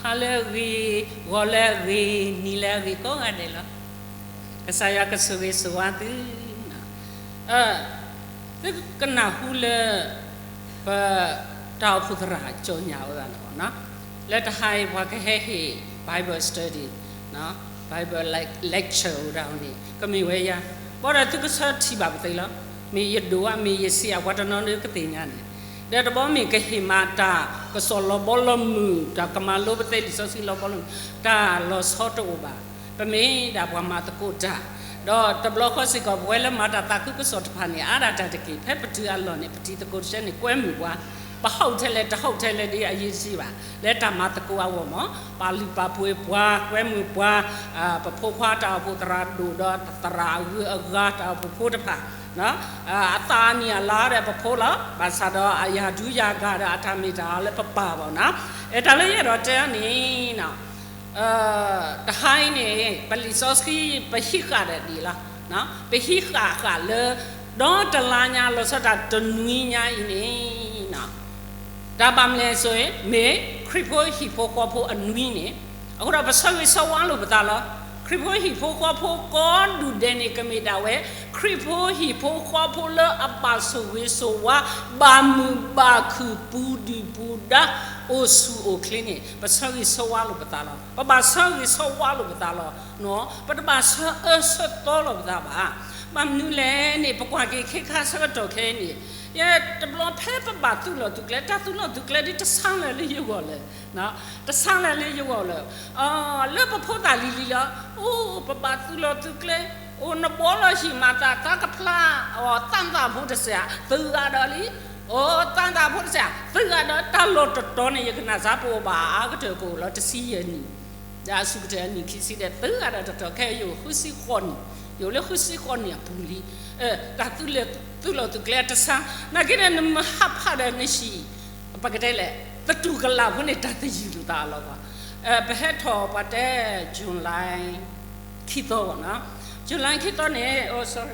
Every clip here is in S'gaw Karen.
ဟါလၢအဂ့ၤ, ဂီၤလၢအဂ့ၤ, နံၤလၢအဂ့ၤကိးဂၤဒဲးလီၤ. ကစၢ်ယွၤကဆိၣ်ဂ့ၤဆိၣ်ဝါသု, သုကနၢ်ဟူလၢ ပ တၢ်အိၣ်ဖှိၣ်သရၣ်ကၠီညၣ်ဝဲဒၣ်န့ၣ်, လၢတဟါအံၤပှၤကဟဲဟ့ၣ် Bible study, Bible lecture ဝဲဒၣ်န့ၣ် ကမ့ၢ်ဝဲယၤ, ဘၣ်ဒီးသုကဆၢထံၣ်ဘၣ်ပသ့လီၤ. မ့ၢ်ယဒိးဧါ, မ့ၢ်ယစံးဧါ, ပှၤတနီၤန့ၣ်ကသ့ၣ်ညါန့ၣ်, ဒီးတဘျီမ့ၢ်ကဟ့ၣ်မးတၢ်ကစီၣ်လီၤဘီလီၤမုၢ်, တၢ်ကမၤလိပသ့လံာ်စီဆှံလီၤဘီလီၤမုၢ်, တၢ်လီၤဆီတအိၣ်ဘၣ်. ပမ့ၢ်ဒၣ်ပှၤမၤသကိးတၢ်, ဒီးတဘျီဃီစ့ၢ်ကီး ပဝဲလၢမၤတၢ်သးခုကစီၣ်တဖၣ်န့ၣ် အါဒၣ်တၢ်တက့ၢ်. ဖဲပတုၤအလီၢ်န့ၣ် ပတံၤသကိးတဆၢန့ၣ် ကွဲမုာ်ပှၤ, ပဟုတ်ထဲလဲၣ် တဟုတ်ထဲလဲၣ်ဒ်အရေးတကြီးဘၣ်, လၢတၢ်မၤသကိးအဂီၢ်မး, ပာ်လုၢ်ပာ်ပှ့ၤပှၤ, ကွဲမုာ်ပှၤ, ပဖိခွါတၢ်အိၣ်ဖှိၣ်သရၣ်ဒိၣ်ဒီးသရၣ်အဂုၤအဂၤ တၢ်အိၣ်ဖှိၣ်ဖိတဖၣ် အသးအနံၣ်အလါဒီးပဖိလီၤ. ဘၣ်ဆၣ်ဒီးအယၤဒုယၤဂၤဒီးအတၢ်မ့ၢ်တၢ်လၢပပၢ်ဘၣ်နၤ, အဲၣ်တၢ်လၢယအဲၣ်ဒိးတဲန့ၣ်, တဟါအံၤန့ၣ် ပလံာ်စီဆှံ ပဟံးဃာ်ဒီးဒ်လီၤ, ပဟံးဃာ်ဃာ်လၢ ဒီတလါညါလီၤဆီဒၣ်တၢ်တနွံညါအံၤန့ၣ် တၢ်ဘၣ်မလဲၣ်ဆိၣ်ဂ့ၤ မ့ၢ်ခရံာ်ဖိဟံၣ်ဖိဃီဖိအနွံန့ၣ်, အဃိဒီးပဆၢဂ့ၤဆၢဝါလိာ်ပသးလီၤ. ခရံာ်ဖိဟံၣ်ဖိဃီဖိကိးဒူၣ်ဒဲးန့ၣ် ကမ့ၢ်ဒၣ်ဝဲ ခရံာ်ဖိဟံၣ်ဖိဃီဖိလၢအဘၣ်ဆိၣ်ဂ့ၤဆိၣ်ဝါ, ဘၣ်မုာ်ဘၣ်ခုၣ် ပူၤဒုၣ်ပူၤဒါ, အိၣ်ဆူၣ်အိၣ်ချ့န့ၣ် ပဆၢဂ့ၤဆၢဝါလိာ်ပသးလီၤ. ပဘၣ်ဆၢဂ့ၤဆၢဝါလိာ်ပသးလီၤ. ပတဘၣ်ဆၢအၢဆၢသီလိာ်ပသးဘၣ်. ဘၣ်မနုၤလဲၣ်န့ၣ် ပကွၢ်က့ၤခ့ခါဆၢကတီၢ်ခဲအံၤန့ၣ်, ယဲတဘျီဖဲပဘၣ်သုးလီၢ်သုးကျဲ, တၢ်သုးလီၢ်သုးကျဲဒ်တဆါလၢာ်လၢယဂီၢ်လၢ တဆါလၢာ်လၢယဂီၢ်လၢ, လၢပဖိသၣ်လံၤလံၤလီၤ. အိ ပဘၣ်သုးလီၢ်သုးကျဲ, အိ နဘှီလီၤဟံၣ်မၤသး သးကဖျါ, အိ သးသၣ်ဖိတစဲး သုးဂၤဒီးလံ, အိ သးသၣ်ဖိတစဲး သုးဂၤဒီး တၢ်လီၢ်တတီၤန့ၣ် ယကနၣ်စါပအိၣ်ဘၣ်အါကတၢၢ်ကအိၣ်လီၤ တဆံယဲၢ်နံၣ် ဒီးအစူၢ်ကတၢၢ်အနံၣ်ခံဆံဒီး သုးဂၤဒီးတတီၤ ခဲအံၤယအိၣ်ဃုဆံဃိးနံၣ်, ယအိၣ်လၢဃုဆံဃိးနံၣ်အပူၤလံ. တၢ်သုးလီၢ်သုးကျဲတဆါ, နာ်က့န့ၣ် နမ့ၢ်ဟးဖးဒီးနဟံၣ်, ပကတဲလဲၣ်, သတူၢ်ကလာ်ဖိန့ၣ် တၢ်သယုၢ်လိာ်သးအလီၢ်ဘၣ်. ပဟဲထီၣ်ပှၤတဲ July ခံသီဘၣ်နၤ, July ခံသီန့ၣ်,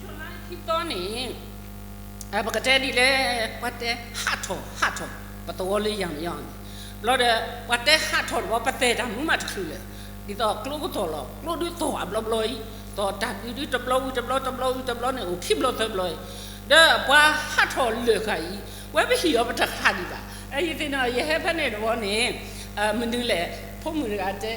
July ခံသီန့ၣ် ပကတဲဒ်လဲၣ်, ပှၤတဲဟးထီၣ် ဟးထီၣ် ပသဝီလၢယၤမယီန့ၣ်, ဘျီဒီး ပှၤတဲဟးထီၣ်တဘျီ ပသဲးတၢ်မုာ်မးတချုးလဲၣ်, ဒ်သိးကျိကသီၣ်လီၤ, ကျိဒုးသီၣ်အဘျီဘျီအံၤ, သီၣ်တၢ်ဒုးဒုးတဘျီဝံၤတဘျီ တဘျီဝံၤတဘျီန့ၣ် အိၣ်ခံဘျီသၢဘျီအံၤ, ဒီးပှၤဟးထီၣ်လၢာ်ဃာ်အံၤ, ဝဲပဟံၣ်အီၤပတဃၣ်ဒံးဘၣ်. ယသ့ၣ်နီၣ် ယဟဲဖဲန့ၣ်တဘျီန့ၣ်, မနုၤလဲၣ်, ဖိမုၣ်တဂၤတဲ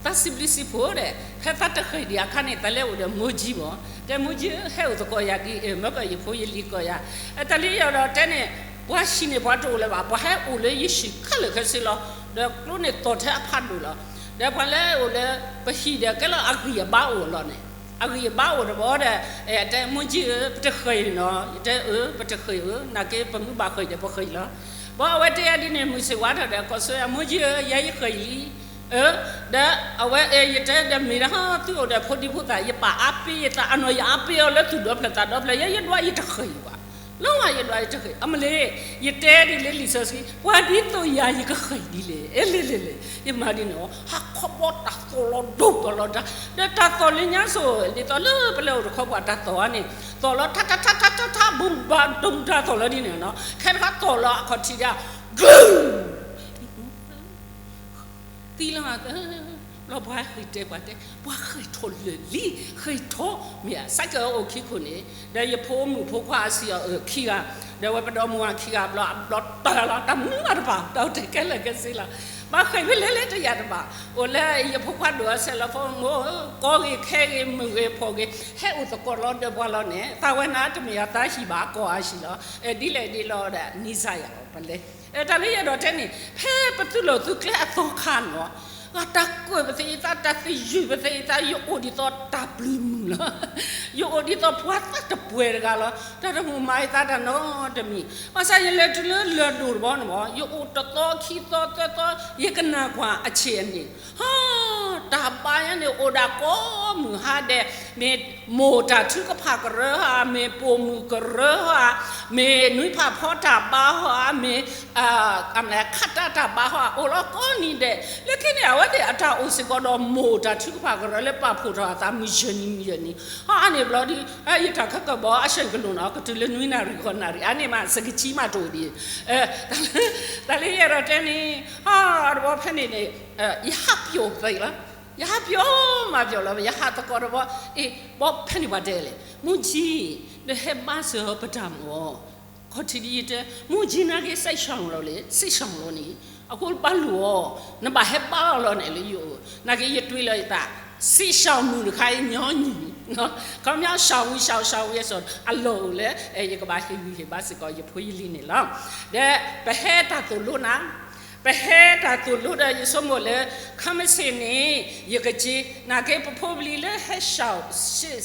သးစံးဘျုးစံးဖှိၣ်ဒီး ဖဲသးတဃ့ၢ်ဒံးအခါန့ၣ် သးလဲၤအိၣ်ဒီးမိၢ်ကၠံမး, တဲမိၢ်ကၠံဧၢ ဟဲအိၣ်သကိးယၤဒ်အံၤ, မၢကၢၢ်ယဖိယလံၤကိးယၤ, တၢ်လၢယအဲၣ်ဒိးတဲန့ၣ်, ပှၤဟံၣ်န့ၣ်ပှၤတအိၣ်လၢၤဘၣ်, ပှၤဟဲအိၣ်လၢယဟံၣ်ခဲလၢာ်ခဲဆ့လီၤ. ဒီးကျိန့ၣ်သီၣ်ထဲအဖးဒိၣ်လီၤ. ဒီးပှၤလဲၤအိၣ်လၢပဟံၣ်ဒီးကဲလီၤအဂံၢ်အဘါအိၣ်လီၤန့ၣ်, အဂံၢ်အဘါအိၣ်တဘျီဒီး, တဲမိၢ်ကၠံဧၢ ပတဃ့ၢ်နီၤ, ယတဲအၢ ပတဃ့ၢ်ဧၢ, နာ်က့ပမ့ၢ်ဘၣ်ဃ့ၢ်ဒီးပဃ့ၢ်လီၤ. ဘၣ်အဝဲတဲယၤဒ်န့ၣ် မုၢ်ဆ့ၣ်ဝါထီၣ်ဒီး ကီၢ်စဲယၤ မိၢ်ကၠံဧၢ ယဲယဃ့ၢ်လံ အၢ, ဒီးအဝဲအၢ ယတဲဒီးမ့ၢ်ဒၣ်သုအိၣ်ဒီးဖိဒံဖိသၣ် ယပာ်အါပ့ၤယသးအနီၢ် ယအါပ့ၤအီၤလၢသူၣ်ဒီဖျၢၣ်သးဒီဖျၢၣ် ယဲယဒွးယတဃ့ၢ်ဘၣ်, လီၤယဒွးယတဃ့ၢ်, အမ့ၢ်လၢ ယတဲဒ်လၢလံာ်စီဆှံ ပှၤဒ်သိးယၤယကဃ့ၢ်ဒ်လဲၣ်, အဲလဲၣ်လဲၣ်လဲၣ် ယမၤဒ်န့ၣ်အီၤ ဟးခီဘီတၢ်သီၣ်လီၤဒိၣ်ဒီးလီၤတၢ်, ဒီးတၢ်သီၣ်လၢညါစိၤ ဒ်သိးလၢပလဲၤအိၣ်တခီပှၤတၢ်သီၣ်ဧါန့ၣ် သီၣ်လီၤထါထါထါထါထါထါ ဘုၣ်ဘၣ်ဒိၣ်တၢ်သီၣ်လီၤဒ်န့ၣ်နီၤ, ခဲတခါသီၣ်လီၤအခီၣ်ထံးဒၣ် ကလုၢ် သံလီၤ, ဘျီပှၤဃ့ၢ်တဲပှၤတဲ ပှၤဃ့ၢ်ထီၣ်လၢာ်လံ, ဃ့ၢ်ထီၣ်မ့ၢ် စဲးကဲးအိၣ်ခံခိၣ်န့ၣ်, ဒီးယဖိမုၣ်ဖိခွါအစံးအီၤအၢ ခံဂၤ, ဒီးဝဲပဒီမါဝၤခံဂၤ ဘျီအဘျီတၢ်လီၤ တၢ်မနုၤမးတပာ် တၢ်အိၣ်ထဲခဲလၢာ်ခဲဆ့လီၤ, ဘၣ်ဃ့ၢ်ဖဲလဲၣ်လဲၣ်တယာ်တဘၣ်, အိၣ်လၢယဖိခွါဒိၣ်အဆဲးလီၤ ဖိမုၣ် ကီဂ့ၤခဲဂ့ၤ မုာ်ဂ့ၤဖှီၣ်ဂ့ၤ ဟဲအိၣ်သကိးလီၤဒီးပှၤလီၤန့ၣ် သးဝဲနၤတမ့ၢ်အသးဟံၣ်ဘၣ် အကီၢ်အဟံၣ်လီၤ, ဒ်လဲၣ်ဒ်လဲၣ်ဒီး နံၤစၢ်ယၤလီၤ ပလဲၤ တၢ်လၢယအဲၣ်ဒိးတဲန့ၣ် ဖဲပသုးလီၢ်သုးကျဲအသီခါနီၤ, တၢ်ကွဲးပသ့ၣ်အသး တၢ်သယုၢ်ပသ့ၣ်အသး ယအိၣ်ဒ်သိးတၢ်ပျုၤမုၢ်လီၤ, ယအိၣ်ဒ်သိးပှၤသးတပှဲၤတဂၤလီၤ, တၢ်တမုာ်မၤယသးတၢ်နီတမံၤ, ဘၣ်ဆၣ်ယလဲၤတုၤလၢလၢၢ်ဒိၣ်တဘျီန့ၣ်မး ယအိၣ်တသီခံသီသၢသီ ယကနၣ်ကွၢ်အဆံးအန့ၣ် ဟါ, တၢ်ဘါယၤန့ၣ် အိၣ်ဒၣ်ကိးမုၢ်ဟါဒဲး, မ့ၢ်မိၢ်တၢ်ထုကဖၣ်ကရၢဧါ, မ့ၢ်ပိာ်မုၣ်ကရၢဧါ, မ့ၢ်နွံဖးဖီတၢ်ဘါဧါ, မ့ၢ် ခးတၢ်တၢ်ဘါဧါ, အိၣ်လီၤကိးနံၤဒဲး, လၢခံန့ၣ် အဝဲသ့ၣ်အတၢ်အိၣ်စ့ၢ်ကီးဒီးမိၢ်တၢ်ထုကဖၣ်ကရၢလၢပာ်ဖှိၣ်ထီၣ်အသး မုၢ်ယဲၢ်နံၤမုၢ်ယဲၢ်နံၤ, ဟါ အါန့ၣ်ဘျီဒီး ယတၢ်ခဲကဘီအဆၢကလိၣ်နီၤ ကတုၤလၢနွံနၣ်ရံၣ်ဃိးနၣ်ရံၣ် အါန့ၣ်မး စကဆံမးတအိၣ်ဒံး, တၢ်လၢယအဲၣ်ဒိးတဲန့ၣ် ဟါ ဖဲန့ၣ်န့ၣ် ယဟးပျိာ်သ့လီၤ. ယဟးပျိာ်မးပျိာ်လီၤ, ယဟးသကိးတဘျီ, အ့ၣ်, ဘီဖဲန့ၣ်ပှၤတဲလဲၣ်, မူကၠံ, နဟဲဘါစၢၤပတၢ်မၢ်, ခီၣ်ထံးဒ်ယတဲ, မူကၠံ နာ်က့ စစ်ရှောင် လီၤလံ, စစ်ရှောင် လီၤန့ၣ်, အဃိဘၣ်လိာ်အီၤ, နဘၣ်ဟဲဘါအီၤလီၤန့ၣ်လၢယအိၣ်, နာ်က့ ယတွံၢ်လီၤယသး, စစ်ရှောင် မုၣ်တခါအံၤညီနုၢ်, ခီပညီ ရှောင် ဝံ ရှောင် ရှောင် ဝံ အလီၢ်အိၣ်လၢ ယကဘၣ်ဟ့ၣ်ဂံၢ်ဟ့ၣ်ဘါစ့ၢ်ကီးယဖိယလံၤန့ၣ်လီၤ. ဒီးပဟဲတၢ်သိၣ်လိနၤ ပဟဲတၢ်သိၣ်လိဒီး ယဆိကမိၣ်လၢ ခီမ့ၢ်စ့ၢ်န့ၣ် ယကက့ၤ နာ်က့ ပဖိပလံၤလၢဟဲ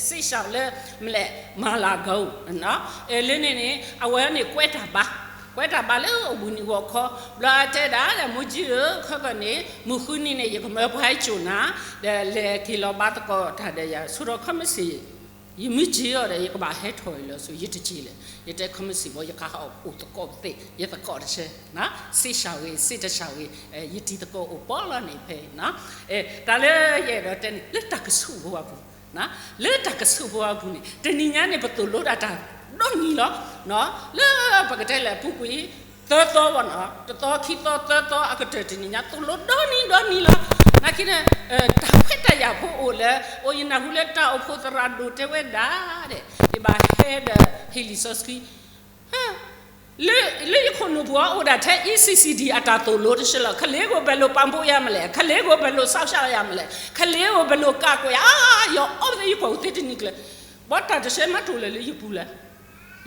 စစ်ရှောင် လၢ မလဲၣ် မၤလၤကီၤ လၢန့ၣ်န့ၣ် အဝဲန့ၣ်ကွဲးတၢ်ဘါ, ကွဲးတၢ်ဘါလၢအဂီၢ်နံၤဂီၢ်ခီ, ဘျီအတဲဒၣ်ဒီး မူကၠံဧၢ, ခဲကနံၣ် မုၢ်ဃုနံၤန့ၣ် ယကမၢပှၤဟဲစိာ်နၤ, ဒီးလဲၤက့ၤလီၤဘါသကိးတၢ်ဒီးယၤ, ဆိဒီး ခီမ့ၢ်စ့ၢ် ယမ့ၢ်က့ၤအီၤဒီး ယကဘၣ်ဟဲထီၣ်အံၤလီၤ, ဆိ ယတက့ၤလဲၣ်, ယတဲ ခီမ့ၢ်စ့ၢ်ဘၣ် ယကဟးအိၣ်သကိးပသ့ၣ်, ယသကိးတဆၢ, စစ်ရှောင် ဂ့ၤ, စစ်ရှောင် ဂ့ၤ, ယတံၤသကိးအိၣ်ပီလီၤန့ၣ်ဖဲ, တၢ်လၢယအဲၣ်ဒိးတဲန့ၣ် လၢတၢ်ကဆူးဖိအပူၤ, လၢတၢ်ကဆူးဖိအပူၤန့ၣ် တနံၤညါန့ၣ် ပသိၣ်လိဒၣ်တၢ်ဒီနံၤလီၤ, လၢပကတဲလဲၣ် ပူၤကွံာ် သၢသီဘၣ်နီၤ, တသီ ခံသီ သၢသီ အကတၢၢ်တနံၤညါ သိၣ်လိဒီနံၤဒီနံၤလီၤ. နာ်က့န့ၣ် တၢ်ခွဲးတၢ်ယာ်ဖိအိၣ်လၢ အိၣ်ယနၢ်ဟူလၢတၢ်အိၣ်ဖှိၣ်သရၣ်ဒိၣ်တဲဝဲဒၣ်ဒီး ယဘၣ်ဟဲဒီးဟ့ၣ်လံာ်စီဆှံ လၢယခိၣ်နူာ်ပူၤအအိၣ်ဒၣ်ထဲ E C C D အတၢ်သိၣ်လိတဆၢလီၤ. ခလ့ၣ်ဧိၤ ဘယ်လိုပံ့ပိုးရမလဲ, ခလ့ၣ်ဧိၤ ဘယ်လိုစောင့်ရှောက်ရမလဲ, ခလ့ၣ်ဧိၤ ဘယ်လိုကာကွယ်ရမလဲ, ခလ့ၣ်ဧိၤ ယကွၢ်အိၣ်သ့တနံၤကျၢၤ, ဘီတၢ်တဆၢမၤတိၢ်လၢာ်လၢယပူၤလဲၣ်.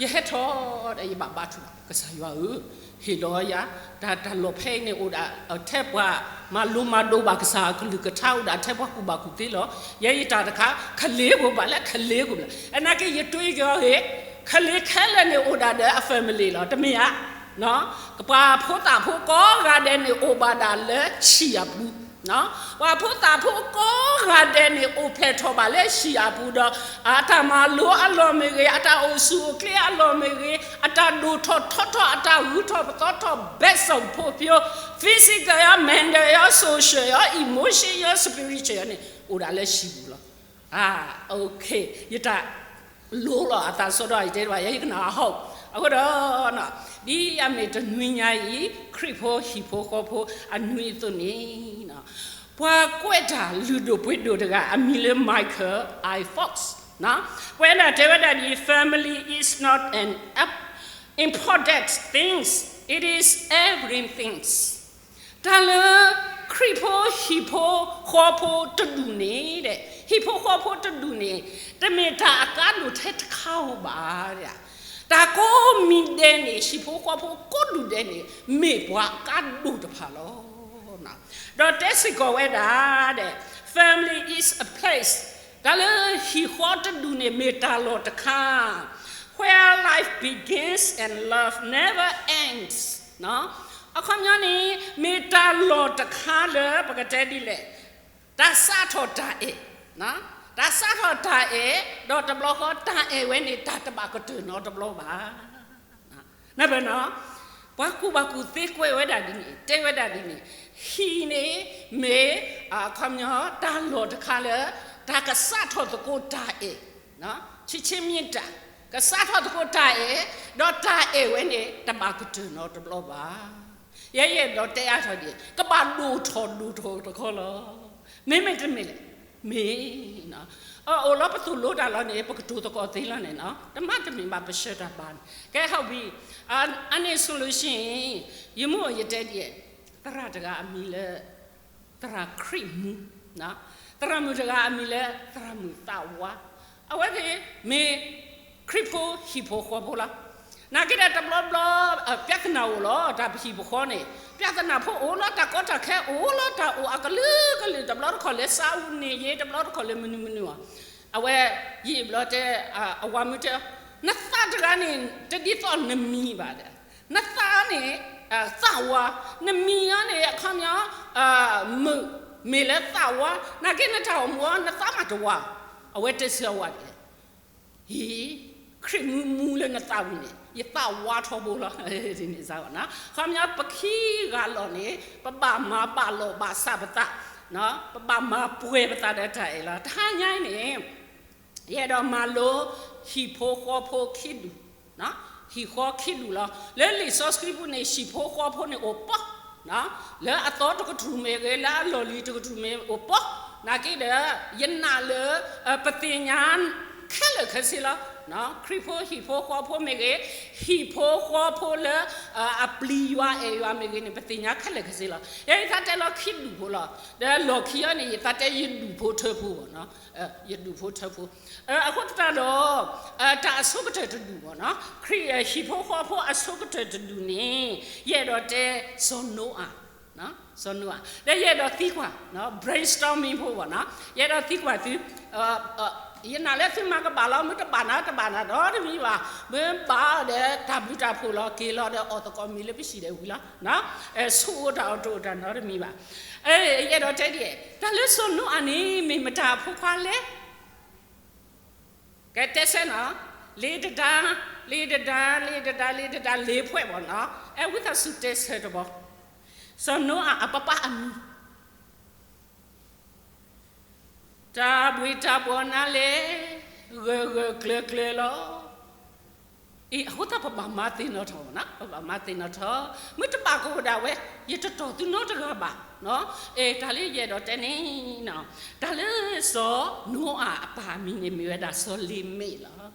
ယဟဲထီၣ်ဒီးယဘၣ်ဘါထုကစၢ်ယွၤဧၢ, ဟ့ၣ်လီၤယၤ တၢ်တၢ်လီၢ်ဖဲအံၤန့ၣ်အိၣ်ဒၣ်ထဲပှၤမၤလိမၤဒိးဘၣ်ကစၢ်အကလုၢ်ကထါ အိၣ်ဒၣ်ထဲပှၤကူၣ်ဘၣ်ကူၣ်သ့လီၤ. ယဲယတၢ်တခါ ခလ့ၣ်ဧိၤဘၣ်လဲၣ်, ခလ့ၣ်ဧိၤဘၣ်လဲၣ်, အနာ်က့ ယတွံၢ်က့ၤအီၤဂ့ၤ, ခလ့ၣ်ခဲလၢာ်န့ၣ်အိၣ်ဒၣ်ဒီးအ family လီၤ, တမ့ၢ်ဧါ. ပှၤဖိသၣ်ဖိကိးဂၤဒဲးန့ၣ် အိၣ်ဘၣ်ဒၣ်လၢဟံၣ်အပူၤ, ပှၤဖိသၣ်ဖိကိးဂၤဒဲးန့ၣ် အိၣ်ဖျဲၣ်ထီၣ်ဘၣ်လၢဟံၣ်အပူၤဒီး အတၢ်မၤလိအလီၢ်မ့ၢ်ဂ့ၤ, အတၢ်အိၣ်ဆူၣ်အိၣ်ချ့အလီၢ်မ့ၢ်ဂ့ၤ, အတၢ်ဒိၣ်ထီၣ်ထီထီၣ် အတၢ်ဂုၤထီၣ်ပသီထီၣ် ဘက်စုံ ဖှိၣ်ဖျိ physical ယီၤ, mental ယီၤ, social ယီၤ, emotion ယီၤ, spiritual ယီၤန့ၣ် အိၣ်ဒၣ်လၢဟံၣ်ပူၤလီၤ. အ ယတၢ်လိၤလီၤအသးစီဒီး ယတဲတဘၣ် ယဲယကနၣ်အဟီၣ်, အဃိဒီး ဒ်အမ့ၢ်တနွံညါအံၤ ခရံာ်ဖိဟံၣ်ဖိဃီဖိအနွံအသိးန့ၣ် ပှၤကွဲးတၢ်လုၢ်ဒိၣ်ပှ့ၤဒိၣ်တဂၤ အမံၤလၢ Michael I. Fox ကွဲးဒၣ်တဲဝဲဒၣ်ဒ်အံၤ, Family is not an important things, it is everything. တၢ်လၢခရံာ်ဖိဟံၣ်ဖိဃီဖိတဒူၣ်န့ၣ်, ဟံၣ်ဖိဃီဖိတဒူၣ်န့ၣ် တမ့ၢ်တၢ်အကါဒိၣ်ထဲတခါဧိၤဘၣ်. တၢ်ကိးမံၤဒဲးန့ၣ် ဟံၣ်ဖိဃီဖိကိးဒူၣ်ဒဲးန့ၣ် မ့ၢ်ပှၤအကါဒိၣ်တဖၣ်လီၤ. ဒီးတဲစ့ၢ်ကီးဝဲဒၣ်ဒီး Family is a place, တၢ်လၢဟံၣ်ဃီတဒူၣ်န့ၣ် မ့ၢ်တၢ်လီၢ်တခါ where life begins and love never ends. အခီပညီန့ၣ် မ့ၢ်တၢ်လီၢ်တခါလၢပကတဲဒ်လဲၣ်, တၢ်စးထီၣ်တၢ်အဲၣ်, တၢ်စးထီၣ်တၢ်အဲၣ်, ဒီးတဘျီဃီတၢ်အဲၣ်ဝဲန့ၣ် တၢ်တဘၣ်ကတၢၢ်နီတဘျီဘၣ်. နဘၣ်နီၤ, ပှၤကူၣ်ဘၣ်ကူၣ်သ့ကွဲးဝဲဒၣ်ဒ်န့ၣ် တဲဝဲဒၣ်ဒ်န့ၣ်, ဟံၣ်န့ၣ်မ့ၢ် အခီပညီ တၢ်လီၢ်တခါလၢ တၢ်ကစးထီၣ်သကိးတၢ်အဲၣ်, ချစ်ခြင်းမေတ္တာ, ကစးထီၣ်သကိးတၢ်အဲၣ်, ဒီးတၢ်အဲၣ်ဝဲန့ၣ် တဘၣ်ကတၢၢ်နီတဘျီဘၣ်. ယဲယအဲၣ်ဒိးတဲအါထီၣ်ဒ် ကဘၣ်ဒိၣ်ထီၣ်ဒိၣ်ထီၣ်တခီလီၤ. မ့မ့ၢ်တမ့ၢ်လဲၣ်, မ့ၢ် အိၣ်လီၤပသိၣ်လိတၢ်လီၤန့ၣ် ပကတိၤသကိးသ့လီၤန့ၣ်နီၤ, တမ့ၢ်တမ့ၢ်ဘၣ်ပဆှၢတၢ်ဘါန့ၣ်, ကဲ ဟုတ်ပြီ, အန့ၣ်ဆိုလို့ရှိရင် ယမိၢ်ယတဲဒ်အံၤ, သရၣ်တဂၤအမံၤလၢ သရၣ်ခရံာ်မူ, သရၣ်မုၣ်တဂၤအမံၤလၢ သရၣ်မုၣ်သးဝါ, အဝဲသ့ၣ်မ့ၢ်ခရံာ်ဖိဟံၣ်ဖိဃီဖိလီၤ. နာ်က့ဒီးတဘျီဘျီ ပြဿနာအိၣ်လီၤ, တၢ်ပဟံၣ်ပဃီန့ၣ် ပြဿနာဖိအိၣ်လီၤ, တၢ်ကီတၢ်ခဲအိၣ်လီၤ, တၢ်အိၣ်အကလုာ်ကလုာ်, တဘျီတခီၣ်လၢ စားဝတ်နေရေး, တဘျီတခီၣ်လၢမနုၤမနုၤအီၤ, အဝဲ ယံာ်ဘျီတဲ အဝၤမုၣ်တဲ, နသးတဂၤန့ၣ် တဒ်သိးနမံၤဘၣ်ဒီး, နသးန့ၣ် သးဝါ, နမံၤအီၤန့ၣ် အခီပညီ မုၣ်မ့ၢ်လၢသးဝါ, နာ်က့နတၢ်အိၣ်မူအီၤ နသးမးတဝါ, အဝဲတဲဆၢအဝၤဒ်လဲၣ်, ဟံၣ်, ခရံာ်မူမူလၢနသးဝံၤန့ၣ် ယသးဝါထီဘိလီၤ, ဒ်န့ၣ်စ့ၢ်ကီး, အခီပညီ ပခံဂၤလီၤန့ၣ် ပဘၣ်မၤဘၣ်လိာ်ဘၣ်စးပသး, ပဘၣ်မၤပှဲၤပသးဒီးတၢ်အဲၣ်လီၤ. တဟါညါအံၤန့ၣ် ယအဲၣ်ဒိးမၤလိ ဟံၣ်ဖိဃီဖိခံဒူၣ်, ဟံၣ်ဃီခံဒူၣ်လီၤ. လၢလံာ်စီဆှံပူၤန့ၣ် ဟံၣ်ဖိဃီဖိန့ၣ်အိၣ်ပီၢ် လၢအသီတကထူၣ်မ့ၢ်ဂ့ၤ, လၢအလီၢ်လံၤတကထူၣ်မ့ၢ်အိၣ်ပှီၢ်, နာ်က့ဒီး ယနာ်လၢ ပသ့ၣ်ညါခဲလၢာ်ခဲဆ့လီၤ. ခရံာ်ဖိဟံၣ်ဖိဃီဖိမ့ၢ်ဂ့ၤ, ဟံၣ်ဖိဃီဖိလၢ အပျံၤယွၤအဲၣ်ယွၤမ့ၢ်ဂ့ၤန့ၣ် ပသ့ၣ်ညါခဲလၢာ်ခဲဆ့လီၤ. ယဲယသးတဲလီၤခံဒူၣ်ဖိလီၤ. ဒီးလီၢ်ခံအံၤန့ၣ် ယသးတဲယဒူၣ်ဖိထၢဖိဘၣ်နီၤ, ယဒူၣ်ဖိထၢဖိ. အဃိသတးဒီး တၢ်အဆိကတၢၢ်တဒူၣ်ဘၣ်နီၤ, ခရံာ်ဟံၣ်ဖိဃီဖိအဆိကတၢၢ်တဒူၣ်န့ၣ် ယအဲၣ်ဒိးတဲစီၤနိအၤ, စီၤနိအၤ, ဒီးယအဲၣ်ဒိးသံကွၢ်, brainstorming ဖိဘၣ်နီၤ, ယအဲၣ်ဒိးသံကွၢ်သု ယနာ်လၢသုမၤကဘၣ်လီၤ, မ့ၢ်တဘၣ်နၤတဘၣ်နၤနီတမံၤဘၣ်, မ့ၢ်ဘၣ်ဒီးတၢ်ဘျုးတၢ်ဖှိၣ်လီၤ, က့ၤလီၤဒီးအီၣ်သကိးမ့ၤလၢပဟံၣ်ဒီးဝံၤလီၤ, ဆူၣ်အိၣ်တၢ်အိၣ်တအိၣ်တၢ်နီတမံၤဘၣ်. ယအဲၣ်ဒိးတဲဒ်အံၤ, တၢ်လၢစီၤနိအၤန့ၣ် မ့ၢ်မတၤအဖိခွါလဲၣ်. ကဲတဲဆၢနီၤ, လ့တဒါ, လ့တဒါ, လ့တဒါ, လ့တဒါ, လ့ဖှဲးဘၣ်နီၤ, အဲဝံသးစူၤတဲဆၢတဘီ, စီၤနိအၤအပၢ်အမံၤ တၢ်ဘှံးတၢ်ဘှီၣ်နၤလဲၣ်, ဂၢၢ်ဂၢၢ်ကျၢၤကျၢၤလီၤ. အံၤ အဃိသတးပဘၣ်မၤသ့ၣ်နီၣ်ထီၣ်နီၤ, ပဘၣ်မၤသ့ၣ်နီၣ်ထီၣ်, မ့ၢ်တဘၣ်ကအိၣ်ဒၣ်ဝဲ, ယတတီၢ်သုနီတဂၤဘၣ်နီၤ. အဲ တၢ်လၢယအဲၣ်ဒိးတဲန့ၣ်, တၢ်လၢစီၤနိအၤအပၢ်အမံၤန့ၣ် မ့ၢ်ဝဲဒၣ်စီၤလ့မ့းလီၤ,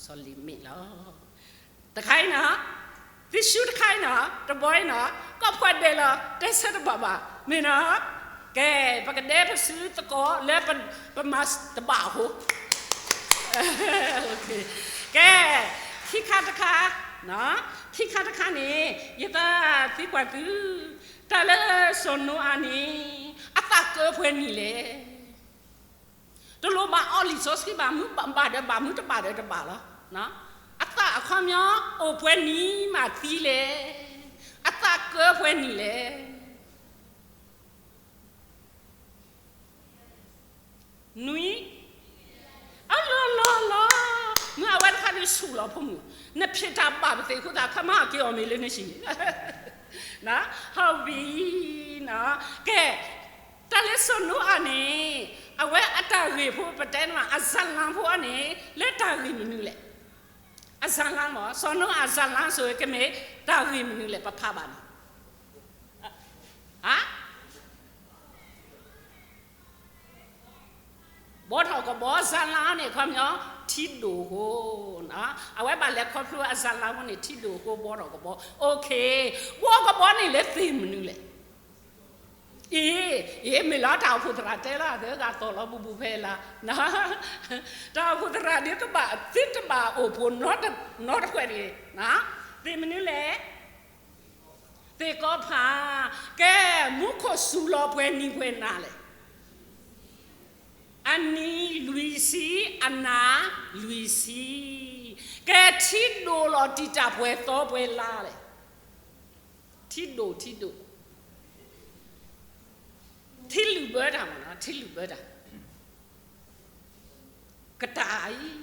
စီၤလ့မ့းလီၤ. တခါအံၤနီၤ, သုရှုတခါအံၤနီၤ, တဘီအံၤနီၤ, ကိးဖှိၣ်ဒဲးလီၤ, တဲဆၢတဘၣ်ဘၣ်, မ့ၢ်နီၤ, ကဲ, ပကဒဲပစုသကိးလၢပမၤတဘၣ်အဃိ, ကဲ, ခံခါတခါ, ခံခါတခါန့ၣ် ယသးသံကွၢ်သု, တၢ်လၢစီၤနိအၤန့ၣ် အသးကၢပှဲၤနံၣ်လဲၣ်. တလိၣ်ဘၣ်အီလံာ်စီဆှံဘၣ်, မ့ၢ်ဘၣ်ဒီးဘၣ်, မ့ၢ်တဘၣ်ဒီးတဘၣ်လီၤ. အသးအခီပညီအိၣ်ပှဲၤနံၣ်မးသံလဲၣ်, အသးကၢပှဲၤနံၣ်လဲၣ်. နွံ, အလီၤလီၤလီၤ, မ့ၢ်အဝဲတခါန့ၣ်ဆူၣ်လီၤဖိမုၣ်, နဖံးတၢ်ဘၣ်ပသ့ၣ်အဃိသတး ခါမ့ၢ်က့ၤအီၤမ့ၢ်လၢနဟံၣ်, ဟီၣ်ဝံၤ, ကဲ, တၢ်လၢစီၤနိအၤန့ၣ် အဝဲအတၢ်ဂ့ၢ်ဖိပတဲန့ၣ် အဇာတ်လမ်းဖိအန့ၣ် လၢတၢ်ဂ့ၢ်မနုၤလဲၣ်. အဇာတ်လမ်းမ့ၢ် စီၤနိအၤအဇာတ်လမ်း ဆိုရင် ကမ့ၢ်တၢ်ဂ့ၢ်မနုၤလဲၣ် ပဖးဘၣ်န့ၣ်. ဟါ ဘီထီၣ်ကဘီ ဇာတ်လမ်းန့ၣ် ခီပညီ ထံဒိၣ်အဃိ, အဝဲဘၣ်လဲၤခီဖျိအဇာတ်လမ်းဖိန့ၣ် ထံဒိၣ်အဃိ ဘီထီၣ်ကဘီ, အိၣ်ခ့, ဘီကဘီန့ၣ်လၢသ့ၣ်မနုၤလဲၣ်. အ့, အ့ မ့ၢ်လီၤတၢ်အိၣ်ဖှိၣ်သရၣ်တဲလီၤ သုဂၤသီၣ်လီၤဘူးဘူးဖဲလၢ်, တၢ်အိၣ်ဖှိၣ်သရၣ်ဒ်ကဘၣ် သုတဘၣ်အိၣ်ဖှိၣ်နီတခွဲးန့ၣ်, သ့ၣ်မနုၤလဲၣ်. သ့ၣ်ကီဖး, ကဲ, မူခိၣ်စူၤလီၤပှဲၤနံၤပှဲၤနၤလဲၣ်. အနံၤလွံၢ်ဆံ, အနၤလွံၢ်ဆံ, ကဲ, ထံဒိၣ်လီၤတံာ်တာ်ပှဲၤသီပှဲၤလါလဲၣ်. ထံဒိၣ်, ထံဒိၣ်, ထံလုၢ်ဘၢတၢ်မ့ၢ်နီၤ, ထံလုၢ်ဘၢတၢ်, ကတၢ်အံၤ,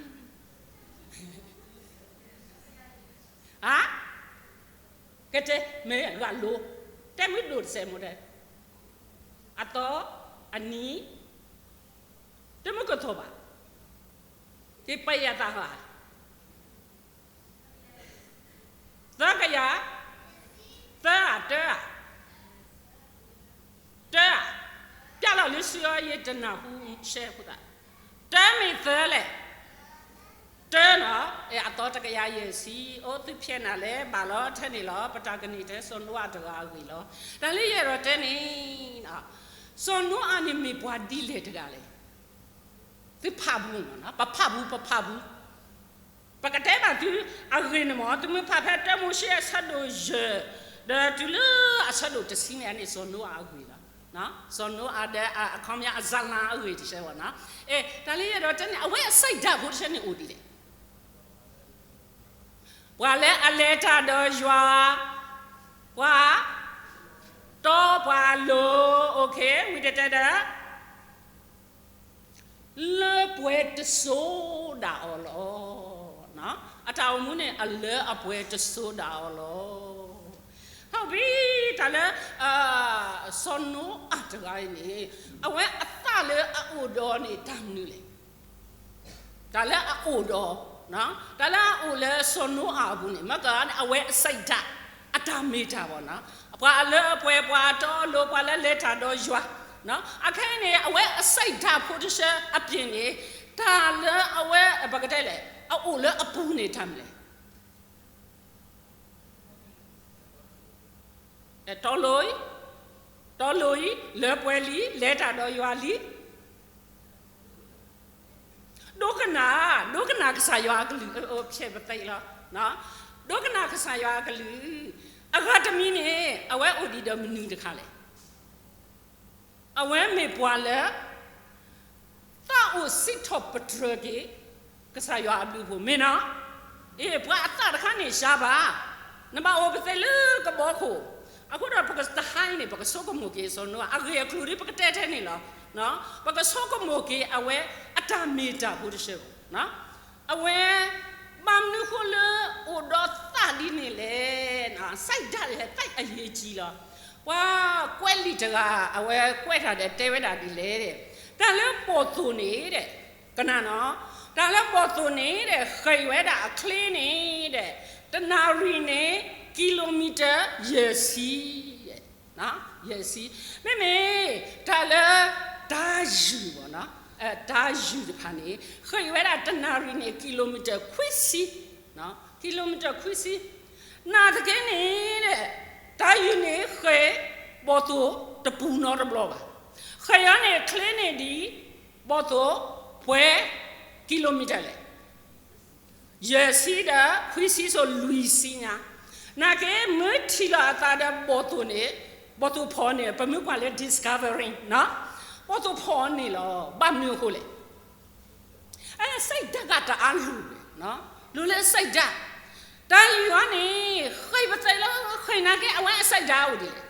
ဧါ, ကတဲ, မ့ၢ်ဂၤလိၤ, တဲမ့ၢ်ဒိၣ်တစဲးမ့ၢ်တဲ, အသီ, အနံၤ, တမ့ၢ်ကသီၣ်ဘၣ်, ကပယသးဟါ သၢကယၤ, သၢဧါ, တၢဧါ, တၢဧါ, ပျဲလီၤလၢစုအီၤ ယတနၢ်ဟူရှဲအဃိသတး, တၢမ့ၢ်သၢလဲၣ်, တၢနီၤ, အသီတကယၤယဲၢ်ဆံ, အိၣ်သုဖျဲးနၤလဲၣ်, ဘၣ်လီၤထဲန့ၣ်လီၤ, ပတၢ်ကန့ၢ်ထဲစီၤနိအၤတဂၤအဂ့ၢ်လီၤ. တၢ်လၢယအဲၣ်ဒိးတဲန့ၣ်, စီၤနိအၤန့ၣ်မ့ၢ်ပှၤဒ်လဲၣ်တဂၤလဲၣ်. သုဖးဘူးမ့ၢ်နီၤ, ပဖးဘူး, ပဖးဘူး ပကတဲဘၣ်သုအဂ့ၢ်န့ၣ်မ့ၢ်, သုမ့ၢ်ဖးဖဲတၢမိၤၡ့အဆၢဒိၣ်ယဲၢ်, ဒီးတုၤလၢအဆၢဒိၣ်တဆံန့ၣ်န့ၣ် စီၤနိအၤအဂ့ၢ်လီၤ. စီၤနိအၤဒီးအခီပညီ အဇာတ်လမ်းအဂ့ၢ်တဆဲဝဲနီၤ. အဲ တၢ်လၢယအဲၣ်ဒိးတဲန့ၣ် အဝဲအစိတ်ဓာတ်ဖိတဆဲန့ၣ်အိၣ်ဒ်လဲၣ်. ပှၤလၢအလဲၤတၢ်ဒီးယွၤ, ပှၤတီပှၤလိၤ, အိၣ်ခ့, ဝံၤတတဲဒီး လၢပှဲၤတစိၤဒၣ်အီၤလီၤ. အတၢ်အိၣ်မူန့ၣ် အလၢအပှဲၤတစိၤဒၣ်အီၤလီၤ. ဟီၣ်ဝံၤ တၢ်လၢ စီၤနိအၤတဂၤအံၤန့ၣ် အဝဲအသးလၢအအိၣ်ဒီးန့ၣ် တၢ်မနုၤလဲၣ်. တၢ်လၢအအိၣ်ဒီး, တၢ်လၢအအိၣ်လၢစီၤနိအၤအပူၤန့ၣ် မ့ၢ်က အဝဲအစိတ်ဓာတ် အတၢ်မ့ၢ်တၢ်ဘၣ်နီၤ. ပှၤအလၢအပှဲၤ, ပှၤအတီအလိၤ, ပှၤလၢလဲၤတၢ်ဒီးယွၤ, အခဲအံၤန့ၣ် အဝဲအစိတ်ဓာတ်ဖိတဆၢအပၠ့ၣ်န့ၣ်, တၢ်လၢအဝဲ ပကတဲလဲၣ်, အအိၣ်လၢအပူၤန့ၣ်တၢ်မနုၤလဲၣ်. တီလိၤအံၤ, တီလိၤအံၤ, လၢပှဲၤလံ, လဲၤတၢ်ဒီးယွၤလံ. ဒိကနၣ်, ဒိကနၣ်ကစၢ်ယွၤအကလုၢ်, ဖျဲၣ်ပသဲးလီၤ. ဒိကနၣ်ကစၢ်ယွၤအကလုၢ်, အဂၤတမံၤန့ၣ် အဝဲအိၣ်ဒံးဒီးမနုၤတခါလဲၣ်. အဝဲမ့ၢ်ပှၤလၢ သးအိၣ်စံးထီၣ်ပတြၢၤက့ၤ ကစၢ်ယွၤအဘျုးအဖှိၣ် မ့ၢ်နီၤ. အ့ ပှၤအသးတခါန့ၣ် စှၤဘၣ်, နဘၣ်အိၣ်ပသဲးလၢကဘီခိၣ်. အဃိဒီးပကတဟါအံၤန့ၣ် ပကဆိကမိၣ်က့ၤစီၤနိအၤ အဂ့ၢ်အကျိၤဒ်ပကတဲထဲန့ၣ်လီၤ. ပကဆိကမိၣ်က့ၤအဝဲအတၢ်မ့ၢ်တၢ်ဖိတဆၢဘၣ်. အဝဲ ဘၣ်မနုၤဃိလၢအိၣ်ဒီးသးဒ်န့ၣ်လဲၣ်. စိတ်ဓာတ် သိပ်းအရေးကြီးလီၤ. ပှၤကွဲးလံာ်တဂၤ အဝဲကွဲးတၢ်ဒီးတဲဝဲဒၣ်ဒ်လဲၣ်, တၢ်လၢဘီၣ်သိၣ်န့ၣ်ဒီး ကနၣ်နီၤ, တၢ်လၢဘီၣ်သိၣ်န့ၣ်ဒီး ဃ့ၢ်ဝဲဒၣ်အချ့န့ၣ်ဒီး တနၣ်ရံၣ်န့ၣ် ကံလိမံၤတၢၢ် ယဲၢ်ဆံ ယဲၢ်ဆံ, မ့မ့ၢ် တၢ်လၢ တၢ်ယုၢ်ဘၣ်နီၤ, တၢ်ယုၢ်တဖၣ်န့ၣ် ဃ့ၢ်ဝဲဒၣ်တနၣ်ရံၣ်န့ၣ် ကံလိမံၤတၢၢ်ခွံဆံ, ကံလိမံၤတၢၢ်ခွံဆံ, နာ်သက့န့ၣ်ဒီး တၢ်ယုၢ်န့ၣ်ဃ့ၢ် ဘီၣ်သိၣ်တပူၤနီတဘျီဘၣ်. ဃ့ၢ်အီၤန့ၣ် ချ့န့ၣ်ဒ် ဘီၣ်သိၣ် ပှဲၤ ကံလိမံၤတၢၢ်လဲၣ် ယဲၢ်ဆံဒီး ခွံဆံ စိၤ လွံၢ်ဆံညါ, နာ်က့ မ့ၢ်ထံၣ်လီၤအသးဒီးဘီၣ်သိၣ်န့ၣ်, ဘီၣ်သိၣ်ဖီၣ်န့ၣ် ပမ့ၢ်ကွၢ်လၢ Discovery နီၤ, ဘီၣ်သိၣ်ဖီၣ်န့ၣ်လီၤ. ဘၣ်မနုၤအဃိလဲၣ်. စိတ်ဓာတ် ကတၢ်အါလူၤ, လူၤလၢစိတ်ဓာတ်, တၢ်ယုၢ်အီၤန့ၣ် ဃ့ၢ်ပသဲးလၢ ဃ့ၢ်နာ်က့ အဝဲအ စိတ်ဓာတ် အိၣ်ဒ်လဲၣ်.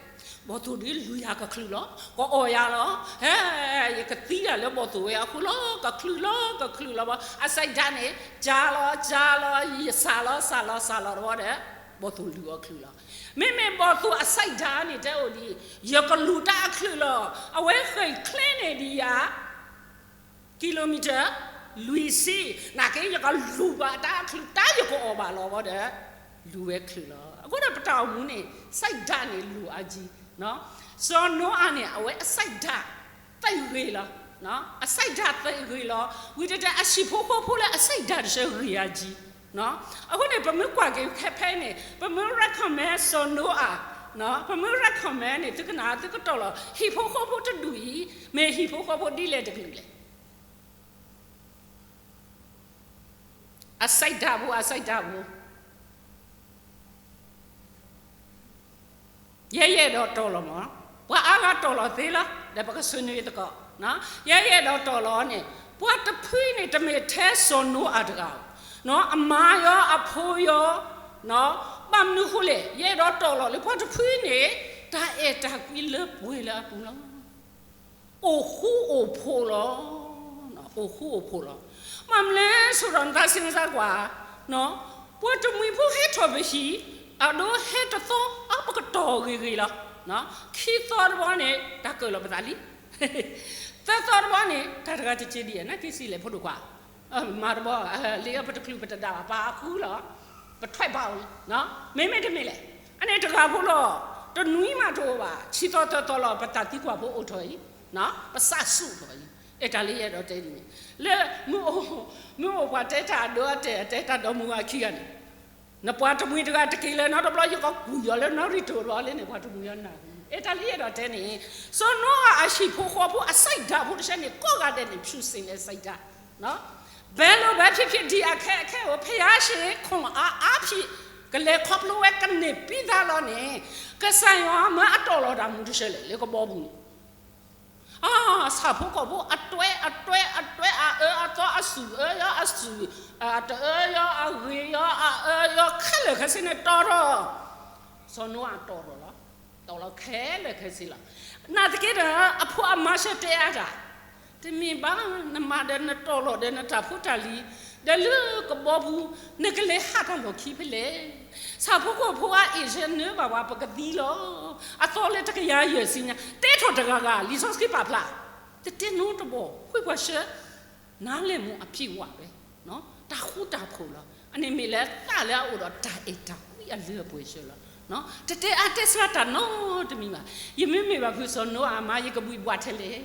ဘီၣ်သိၣ်ဒ်လူၤယၤကချုးလီၤ, ကအီၣ်ယၤလီၤ, ဟဲ ယကသံတၢ်လၢဘီၣ်သိၣ်ဝဲအဃိလီၤ, ကချုးလီၤ ကချုးလီၤဘီ, အ စိတ်ဓာတ် န့ၣ် ကၢ်လီၤ ကၢ်လီၤ ယစၢ်လီၤ စၢ်လီၤ စၢ်လီၤတဘီဒီး ဘီၣ်သိၣ်လူၤအီၤချုးလီၤ. မ့မ့ၢ်ဘီၣ်သိၣ်အ စိတ်ဓာတ် န့ၣ် တဲအိၣ်ဒ်အံၤ, ယကလူၤတၢ်အချုးလီၤ. အဝဲဃ့ၢ်ချ့န့ၣ်ဒ်ယၤ ကံလိမံၤတၢၢ် လွံၢ်ဆံ, နာ်က့ ယကလူၤဘၣ်တၢ်အချုး တၢ်ယကအီၣ်ဘၣ်လီၤဘီဒီး လူၤဝဲချုးလီၤ. အဃိဒီးပတၢ်အိၣ်မူန့ၣ် စိတ်ဓာတ် န့ၣ် လူၤအါကံ, စီၤနိအၤန့ၣ် အဝဲအ စိတ်ဓာတ် သ့ဂ့ၤလီၤ, အ စိတ်ဓာတ် သ့ဂ့ၤလီၤ. ဝံၤတတဲ အဟံၣ်ဖိဃီဖိလၢအ စိတ်ဓာတ် တဆၢဂ့ၤအါကံ. အဃိန့ၣ် ပမ့ၢ်ကွၢ်က့ၤခဲဖဲန့ၣ် ပမ့ၢ် recommend စီၤနိအၤ, ပမ့ၢ် recommend န့ၣ် သုကနၣ် သုကတီၢ်လီၤ ဟံၣ်ဖိဃီဖိတဒူၣ်အံၤ မ့ၢ်ဟံၣ်ဖိဃီဖိဒ်လဲၣ်တကလုာ်လဲၣ်. အ စိတ်ဓာတ် ဖိ အ စိတ်ဓာတ် ဖိ ယဲယအဲၣ်ဒိးတီၢ်လီၤမး, ပှၤအါဂၤတီၢ်လီၤသ့လီၤ, ဒီးပကဆွေးနွေးသကိး, ယဲယအဲၣ်ဒိးတီၢ်လီၤန့ၣ် ပှၤတဖုန့ၣ် တမ့ၢ်ထဲစီၤနိအၤတဂၤဧိၤ, အမါယီၤ အဖိယီၤ, ဘၣ်မနုၤဃိလဲၣ်, ယအဲၣ်ဒိးတီၢ်လီၤလၢပှၤတဖုန့ၣ် တၢ်အဲၣ်တၢ်ကွံလၢပှဲၤလၢအပူၤလီၤ. အိၣ်ဃူအိၣ်ဖိးလီၤ, အိၣ်ဃူအိၣ်ဖိးလီၤ. မ့ၢ်မနုၤလဲၣ်ဆိဒီး နသးစ့ၢ်ကီးကွၢ်, ပှၤတမှံၤဖိဟဲထီၣ်ပဟံၣ်, အဒိဟဲတသီ အပကတီၢ်ဂ့ၤဂ့ၤလီၤ. ခံသီတဘျီန့ၣ် တၢ်ကၢၣ်လီၤပသးလံ. သၢသီတဘျီန့ၣ် တၢ်တဂၤတက့ဒ်အံၤ နက့စံးလဲၣ်ဖိဒိၣ်ခွါ, မၤတဘျီ, လံအပတချုးပတဒၣ်ဘၣ် ပာ်အဃုလီၤ, ပထွဲးဘၣ်အီၤလံ, မ့မ့ၢ်တမ့ၢ်လဲၣ်. အန့ၣ်တဂၤဖိလီၤ, တနွံမးတအိၣ်ဘၣ်, ဆံသီသၢသီလီၤ ပတၢ်သံကွၢ်ဖိအိၣ်ထီၣ်အံၤ, ပစးဆူၣ်ထီၣ်အံၤ, အဲၣ်တၢ်လၢယအဲၣ်ဒိးတဲဒ်န့ၣ်, လၢ မ့ၢ်အိၣ်ပှၤတဲတၢ်အဒိအတဲာ် အတဲတၢ်ဒီမုၢ်ဂၤခံဂၤန့ၣ်, နပှၤတမှံၤတဂၤတက့ၢ်လၢၤနီတဘျီ ယကကူၣ်ယီၤလၢနီၣ်ရံၣ်တိၢ်ဘျီလၢန့ၣ် ပှၤတမှံၤယီၤနၢ်ဟူ, အဲၣ်တၢ်လၢယအဲၣ်ဒိးတဲန့ၣ်, စီၤနိအၤအဟံၣ်ဖိဃီဖိအ စိတ်ဓာတ် ဖိတဆၢန့ၣ် ကိးဂၤဒဲးန့ၣ် ဖြူစင်လၢ စိတ်ဓာတ် ဘယ်လိုပဲဖြစ်ဖြစ် ဒ်အခဲအခဲအိၣ် ဘုရားရှင်ခွန်အားအားဖြင့် ကလဲၤခီဖျိဝဲကန့ၢ်ပြီးသားလီၤန့ၣ်, ကစၢ်ယွၤမၢအတီၢ်လီၤတၢ်မူတဆၢလဲၣ် လၢကဘီပူၤန့ၣ်, အ ဆၣ်ဖိကီၢ်ဖိအတွဲအတွဲအတွဲ အအၢအသီအစူၢ် အၢယီအစူၢ်, အတအၢယီအဂ့ၤယီ အအၢယီခဲလၢာ်ခဲဆ့န့ၣ်တီၢ်ထီၣ်, စီၤနိအၤတီၢ်ထီၣ်လီၤ. တီၢ်လီၤခဲလၢာ်ခဲဆ့လီၤ. နာ်သက့ဒီး အဖိအမါဆၢတဲအါတၢ်, တမ့ၢ်ဘၣ် နမၤဒီးနတီၢ်လီၤဒီးနတၢ်ဖိတၢ်လံၤ, ဒီးလၢကဘီပူၤ နကလဲၤဟးတၢ်လီၢ်ခံဖဲလဲၣ်. ဆၣ်ဖိကီၢ်ဖိအါအ့ၣ်ဆၢနၢဘၣ်ဝဲ ပကသံလီၤ. အသီလၢတကယၤယဲၢ်ဆံညါ တဲထီၣ်တဂၤဂၤ လံာ်စီဆှံပာ်ဖျါ, တတဲနီတဘီ ဃ့ပှၤဆှၢ နားလည်မှုအပြည့်အဝ ဝဲ, တၢ်ဃူတၢ်ဖိးလီၤ. အန့ၣ်မ့ၢ်လၢသးလၢအအိၣ်ဒီးတၢ်အဲၣ်တၢ်ကွံအလၢအပှဲၤဆှၢလီၤ. တတဲအါတဲစှၤတၢ်နီတမံၤဘၣ်. ယမ့မ့ၢ်ဘၣ်ဖုစီၤနိအၤမါ ယကဘှံးဘှးထဲလဲၣ်.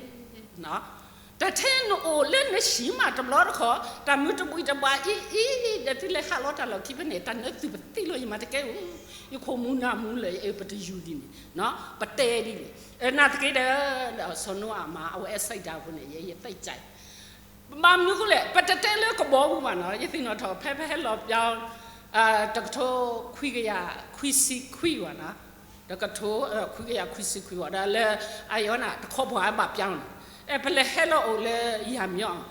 တၢ်ထဲနအိၣ်လၢနဟံၣ်မးတဘျီတခီၣ် တၢ်မုၢ်တဘှံးတဘှးအံၤအံၤ ဒီးသုလဲၤဟးလီၤတၢ်လီၢ်ခံဖဲန့ၣ် တၢ်နၢသုပသံလီၤ ယမၤတကဲဧိၤ, ယခိၣ်မူနၢ်မူလၢာ် ယအဲၣ်ပတယူၤဒ်န့ၣ်, ပတဲဒ်န့ၣ်. နာ်သက့ဒီး စီၤနိအၤမါ အဝဲအ စိတ်ဓာတ် အဃိန့ၣ် ယ ယသ့ၣ်ကြၢး ဘၣ်မနုၤအဃိလဲၣ်, ပတတဲလၢကဘီပူၤဘၣ်နီၤ, ယသ့ၣ်နီၣ်ထီၣ် ဖဲပဟဲလီၤပျီ တကထိခွံကယၤခွံဆံခွံဘၣ်နီၤ, တကထိခွံကယၤခွံဆံခွံဘၣ် ဒီးလၢ အယီၤနၤ တခီပှၤဘၣ်ပျီန့ၣ်, အဲ ပလဲၤဟဲလီၤအိၣ်လၢယၤမၠီ,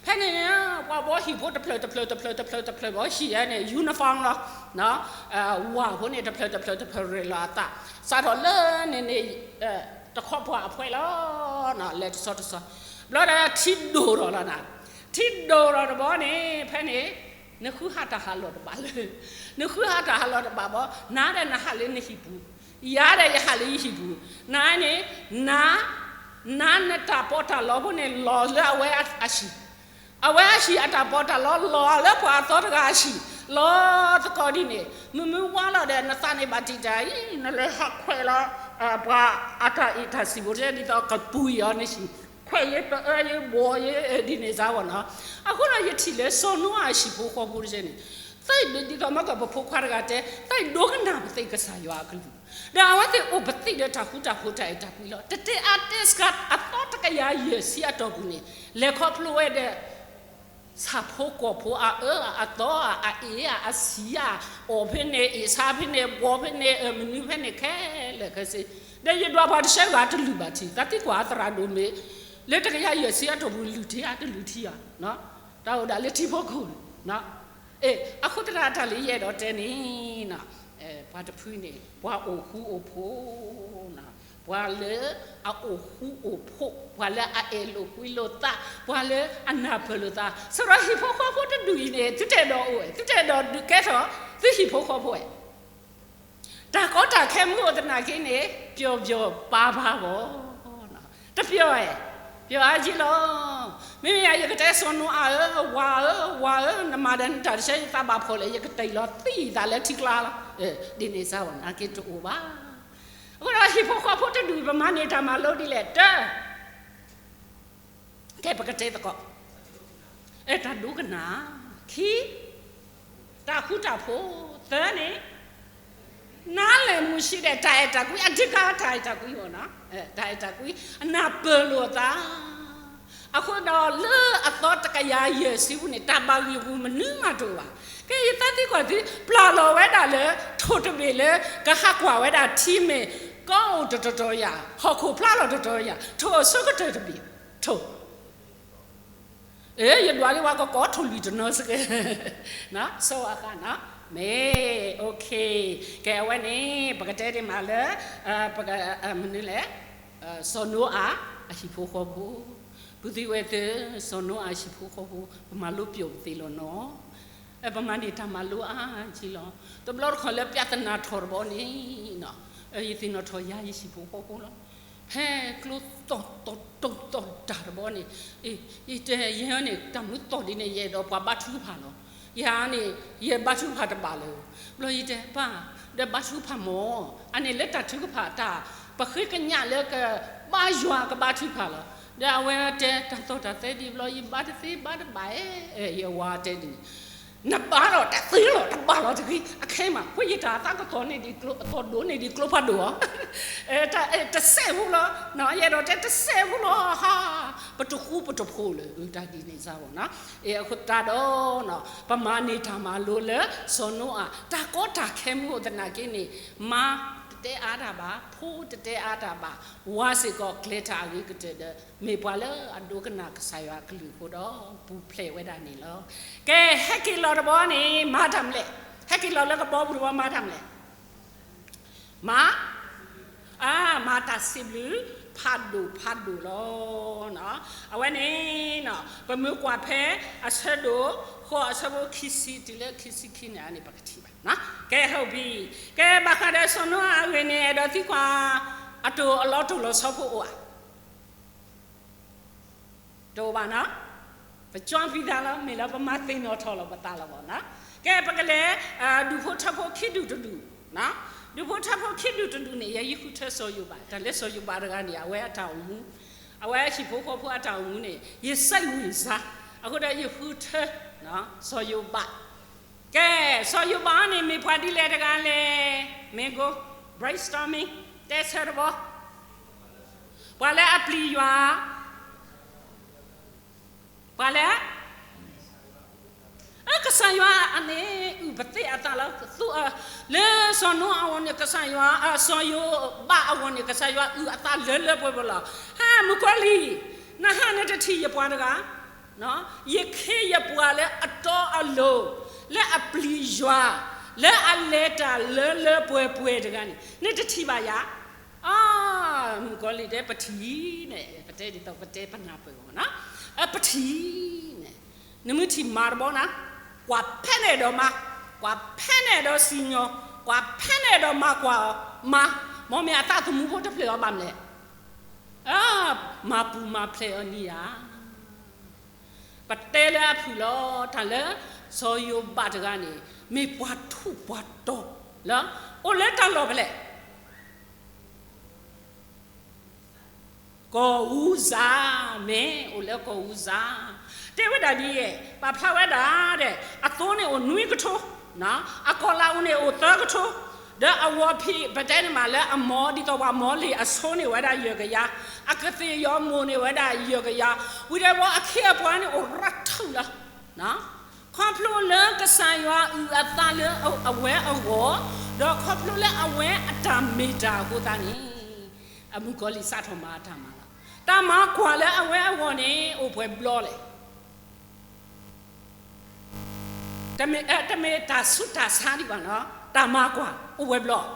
ဖဲန့ၣ် ပှၤဘီဟံၣ်ဖိတဖျၢၣ်တဖျၢၣ်တဖျၢၣ်တဖျၢၣ်တဖျၢၣ် ဘီဟံၣ်ဧါန့ၣ် uniform လီၤ, ဝၤဖိန့ၣ် တဖျၢၣ်တဖျၢၣ်တဖျၢၣ်ရ့ၣ်လီၤအသး, စးထီၣ်လၢန့ၣ်န့ၣ် တခီပှၤအဖှဲလီၤ, လဲၤတဆီတဆီ, ဘျီဒီးထံဒိၣ်ထီၣ်လီၤနၤ, ထံဒိၣ်ထီၣ်တဘျီန့ၣ် ဖဲန့ၣ် နဃုဟးတၢ်ဟးလီၢ်တဘၣ်လၢ, နဃုဟးတၢ်ဟးလီၢ်တဘၣ်ဘၣ်, နၤဒီးနဟးလၢနဟံၣ်ပူၤ, ယၤဒီးယဟးလၢယဟံၣ်ပူၤ, နၤန့ၣ် နၤ နၤနတၢ်ပီးတၢ်လီဖိန့ၣ် လီၤလၢအဝဲအဟံၣ် အဝဲအဟံၣ်အတၢ်ပီးတၢ်လီ လီၤလၢပှၤအသီတဂၤအဟံၣ်, လီၤသကိးဒ်န့ၣ်, မုၢ်မုၢ်ဝါလီၤဒီး နသးန့ၣ်ဘၣ်တံာ်တာ်အံၤ နလဲၤဟးခွဲးလီၤ ပှၤအတၢ်အ့ၣ်တၢ်စံာ်ဖိတက့ၢ် ဒ်သိးကပူၤအီၤနဟံၣ်, ခွဲးယပအၢယဘှီယဒ်န့ၣ်စ့ၢ်ကီးနီၤ. အဃိဒီးယထံၣ်လၢစီၤနိအၤအဟံၣ်ဖိဃီဖိတက့ၢ်န့ၣ်, သးဒ်သိးမ့ၢ်ကပဖိခွါတဂၤတဲ, သးဒိကနၣ်ပသ့ၣ်ကစၢ်ယွၤအကလုၢ်, ဒီးအဝဲသ့ၣ်အိၣ်ပသံၣ်ဒီးတၢ်ဃူတၢ်ဖိးတၢ်အဲၣ်တၢ်ကွံလီၤ. တတဲအါတဲစှၤအသီတကယၤယဲၢ်ဆံအတီၢ်ပူၤန့ၣ်, လဲၤခီဖျိဝဲဒီး ဆၣ်ဖိကီၢ်ဖိအအၢအသီဧါ အအ့ၣ်ဧါ အဆံးဧါ, အီၣ်ဖဲန့ၣ် အ့ၣ်ဆါဖဲန့ၣ် ဘှီဖဲန့ၣ် မနုၤဖဲန့ၣ်ခဲလၢာ်ခဲဆ့, ဒီးယဒွးပှၤတဆၢဂၤတလုၢ်ဘၣ်ထံး, သးသံကွၢ်အသရၣ်ဒိၣ်မ့ၢ် လၢတကယၤယဲၢ်ဆံအတီၢ်ပူၤ လုၢ်ထံဧါတလုၢ်ထံဧါ, တၢ်အိၣ်ဒၣ်လၢထံဖိကီၢ်ဖိန့ၣ်, အဃိသတးတၢ်လၢယအဲၣ်ဒိးတဲန့ၣ် ပှၤတဖုန့ၣ် ပှၤအိၣ်ဃူအိၣ်ဖိး, ပှၤလၢအအိၣ်ဃူအိၣ်ဖိး, ပှၤလၢအအဲၣ်လိာ်ကွံလိာ်သး, ပှၤလၢအနၢ်ပၢၢ်လိာ်သး, စရီဟံၣ်ဖိဃီဖိတဒူၣ်အံၤန့ၣ် သုတအဲၣ်ဒိးအိၣ်ဝဲ, သုတအဲၣ်ဒိးဒုးကဲထီၣ် သုဟံၣ်ဖိဃီဖိဝဲ တၢ်ကီတၢ်ခဲမ့ၢ်အိၣ်သနာ်က့န့ၣ် ပျီၤပျီၤပါပါဘၣ်, တပျီၤဧါ, ပျီၤအါက့လီၤ. မ့မ့ၢ်ယၤ ယကတဲစီၤနိအၤဧၢ, ဝၤဧၢ, ဝၤဧၢ, နမၤဒီးနတၢ်တဆၢ ယသးဘၣ်ဖှီၣ်လဲၣ်, ယကတံၢ်လီၤသံသးလၢထံကျါလီၤ. ဒ်န့ၣ်စ့ၢ်ကီး နာ်က့တအိၣ်ဘၣ်. အဃိဒီးဟံၣ်ဖိဃီဖိတဒူၣ် ပမၤန့ၢ်တၢ်မၤလိဒ်လဲၣ်, တၢ ကဲ ပကတဲသကိး, အဲ တၢ်ဒိကနၣ်, ခံ, တၢ်ဃူတၢ်ဖိး, သၢန့ၣ်, နားလည်မှုရှိတဲ့ တၢ်အဲၣ်တၢ်ကွံ, အဓိက တၢ်အဲၣ်တၢ်ကွံအီၤနီၤ, တၢ်အဲၣ်တၢ်ကွံ, အနၢ်ပၢၢ်လိာ်သး အဃိဒီးလၢအသီတကယၤယဲၢ်ဆံပူၤန့ၣ် တၢ်ဘၣ်ဂံၢ်ဂူာ်မနုၤမးတအိၣ်ဘၣ်. ကဲ ယသးသံကွၢ်သု, ပျၢ်လီၤဝဲဒၣ်လၢ ထိၣ်တဘ့ၣ်လၢ ကဟးကွၢ်ဝဲဒၣ်ထံမ့ၢ် ကီအိၣ်တတီၤတီၤယၤ, ဟီၣ်ခိၣ်ဖျါလီၤတတီၤယၤ, ထိၣ်အဆိကတၢၢ်တဘ့ၣ်, ထိၣ် အဲ ယဒွးလံဝဲကကိးထိၣ်လွံၢ်တနီၤစ့ၢ်ကီး, ဆိအဃၣ်နီၤ, မ့ၢ် okay, ကဲ အဝဲန့ၣ် ပကတဲဒ်မးလၢ ပက မနုၤလဲၣ်, စီၤနိအၤ အဟံၣ်ဖိဃီဖိ, ပုၢ်သ့ၣ်ဝဲၢ်သ့ၣ်, စီၤနိအၤဟံၣ်ဖိဃီဖိ ပမၤလိပျီၣ်ပသ့ၣ်လီၤနီၤ, ပမၤန့ၢ်တၢ်မၤလိအါက့လီၤ. တဘျီတခီၣ်လၢ ပြဿနာ ထီၣ်တဘျီန့ၣ်, ယသ့ၣ်နီၣ်ထီၣ်ယၤယဟံၣ်ဖိဃီဖိလီၤ. ဖဲကျိသီၣ်သီၣ်တိၢ်သီၣ်တၢ်တဘျီန့ၣ်, ယတဲယဲန့ၣ် တၢ်မုၢ်သီၣ်ဒ်န့ၣ် ယအဲၣ်ဒိးပှၤဘါထုကဖၣ်လီၤ. ယၤန့ၣ် ယဘါထုကဖၣ်တဘၣ်လၢၤ. ဘျီယတဲပၢ်, ဒီးဘါထုကဖၣ်မ့ၢ်, အန့ၣ်လၢတၢ်ထုကဖၣ်တၢ်, ပဃ့ကညးလၢကဘါယွၤကဘါထုကဖၣ်လီၤ. ဒီးအဝဲတဲတၢ်သီၣ်တၢ်သဲဒ်ဘျီ ယဘါတသ့ဘါတဘၣ်ဧါ, ယဝၤတဲဒ်န့ၣ် နဘါလီၤတသ့လီၤ တဘၣ်လီၤတဂ့ၤ, အခဲမး ဝဲယတၢ်သးကသီၣ်န့ၢ်ဒံးကျိဖးဒိၣ်ဧါ, တစဲးဖိလီၤ, ယအဲၣ်ဒိးတဲတစဲးဖိလီၤ, ဟါ, ပတဃူပတဖိးလၢၤ တၢ်ဒ်န့ၣ်စ့ၢ်ကီးနီၤ. အဃိသတးဒီး ပမၤန့ၢ်တၢ်မၤလိလၢ စီၤနိအၤ တၢ်ကီတၢ်ခဲမ့ၢ်အိၣ်သနာ်က့န့ၣ်, မါတတဲအါတၢ်ဘၣ်, ဖိတတဲအါတၢ်ဘၣ်, ဝၤစ့ၢ်ကီးကျဲၤတၢ်အဂ့ၤကတၢၢ်ဒီး မ့ၢ်ပှၤလၢအဒိကနၣ်ကစၢ်ယွၤအကလုၢ်အဃိဒီး ပူၤဖျဲးဝဲဒၣ်န့ၣ်လီၤ. ကဲ ဟဲက့ၤလီၤတဘျီန့ၣ် မၤတၢ်မနုၤလဲၣ်, ဟဲက့ၤလီၤလၢကဘီပူၤတဘျီ မၤတၢ်မနုၤလဲၣ်, မၤ, အၢ, မၤတၢ်စံးဘျုးဖးဒိၣ်ဖးဒိၣ်လီၤ. အဝဲန့ၣ် ပမ့ၢ်ကွၢ်ဖဲ အဆၢဒိၣ်ဃိး အဆၢဖိခံဆံတုၤလၢခံဆံခံန့ၣ်န့ၣ် ပကထံၣ်ဘၣ်. ကဲ ဟုတ်ပြီ, ကဲ ဘၣ်ဃးဒီးစီၤနိအၤအဂ့ၢ်န့ၣ် အဲၣ်ဒိးသံကွၢ် အတိၢ်အလီၤတိၢ်လီၤဆီဖိအိၣ်ဧါ, တအိၣ်ဘၣ်နီၤ, ပကၠီဖံသးလီၤ မ့ၢ်လၢပမၤသ့ၣ်နီၣ်ထီၣ်လီၤပသးလီၤဘၣ်နီၤ. ကဲ ပကလဲၤ ဒူၣ်ဖိထၢဖိခံဒူၣ်တဒူၣ်နီၤ. ဒူၣ်ဖိထၢဖိခံဒူၣ်တဒူၣ်န့ၣ် ယဲယဃုထၢစီၤယိၤဘး, တၢ်လၢစီၤယိၤဘးတဂၤန့ၣ် အဝဲအတၢ်အိၣ်မူ, အဝဲဟံၣ်ဖိဃီဖိအတၢ်အိၣ်မူန့ၣ် ယစဲဝံၤစါ, အဃိဒီးယဃုထၢ စီၤယိၤဘး. ကဲ, စီၤယိၤဘးန့ၣ် မ့ၢ်ပှၤဒ်လဲၣ်တဂၤလဲၣ်, မ့ၢ်ကိး brainstorming, တဲဆၢတဘီ, ပှၤလၢအပျံၤယွၤ ပှၤလဲၣ်, အကစၢ်ယွၤအန့ၣ် အုၣ်ပသ့အသးလီၤ, သူ, လၢစီၤနိအၤအဂီၢ်န့ၣ် ကစၢ်ယွၤ, စီၤယိၤဘးအဂီၢ်န့ၣ် ကစၢ်ယွၤအုၣ်အသးလၢလၢပှဲၤပှဲၤလီၤ. ဟဲမုၣ်ကီၤလံၢ်, နဟးနတထံၣ်ယပှၤတဂၤ, ယခ့ယပှၤလၢအတီအလိၤ, လၢအပျံၤယွၤ, လၢအလဲၤတၢ်လၢလၢပှဲၤပှဲၤတဂၤန့ၣ် နတထံၣ်ဘၣ်ယၤ. အ, မုၣ်ကီၤလံၢ်တဲ ပထံၣ်န့ၣ်, ပတဲဒ်သိးပတဲပနၢ်ပၢၢ်အီၤနီၤ, အပထံၣ်န့ၣ်, နမ့ၢ်ထံၣ်မၤတဘီနၤ, ကွၢ်ဖဲန့ၣ်ဒီးမၤ, ကွၢ်ဖဲန့ၣ်ဒီးစံၣ်ညီၣ်, ကွၢ်ဖဲန့ၣ်ဒီးမၤကွၢ်အီၤ, မၤ, မ်မ့ၢ်အသးသမူဖိတဖျၢၣ်အီၤဘၣ်မလဲၣ်. အ, မၤပူၤမၤဖျဲးအီၤန့ၣ်ဧါ. ပတဲလၢအဖုၣ်လီၤ, တၢ်လၢစီၤယိၤဘးတဂၤန့ၣ် မ့ၢ်ပှၤထူးပှၤတီၤလၢ အိၣ်လၢတၢ်လီၢ်ဖဲလဲၣ်, ကီၢ်အူစၤ, မ့ၢ်အိၣ်လၢကီၢ်အူစၤ, တဲဝဲဒၣ်ဒ်ယဲ, ပာ်ဖျါဝဲဒၣ်ဒီး အသိန့ၣ်အိၣ်နွံကထိ, အကီၢ်လၤအူန့ၣ်အိၣ်သၢကထိ, ဒီးအဝီၤဖံး ပတဲန့ၣ်မးလၢအမီၤ ဒ်သိးပှၤမီၤလ့ၣ်အဆိန့ၣ်ဝဲဒၣ်ယဲၢ်ကယၤ, အကသ့ၣ်ယီၤမိၢ်န့ၣ်ဝဲဒၣ်ယဲၢ်ကယၤ, ဝံၤဒီးဝဲအခ့အပှၤန့ၣ်အိၣ်ရၤထူၣ်လီၤ. ခီဖျိလၢကစၢ်ယွၤအုၣ်အသးလၢအဝဲအဂီၢ်, ဒီးခီဖျိလၢအဝဲအတၢ်မ့ၢ်တၢ်အဃိသတးန့ၣ်, အမုၣ်ကီၤလံၢ်စးထီၣ်မၤအတၢ်မၤလီၤ. တၢ်မၤကွၢ်လၢအဝဲအဂီၢ်န့ၣ် အိၣ်ပှဲၤဘျီလဲၣ်. တမ့ၢ်, တမ့ၢ်တၢ်ဆူးတၢ်ဆါဒံးဘၣ်နီၤ, တၢ်မၤကွၢ်အိၣ်ဝဲဘျီ လွံၢ်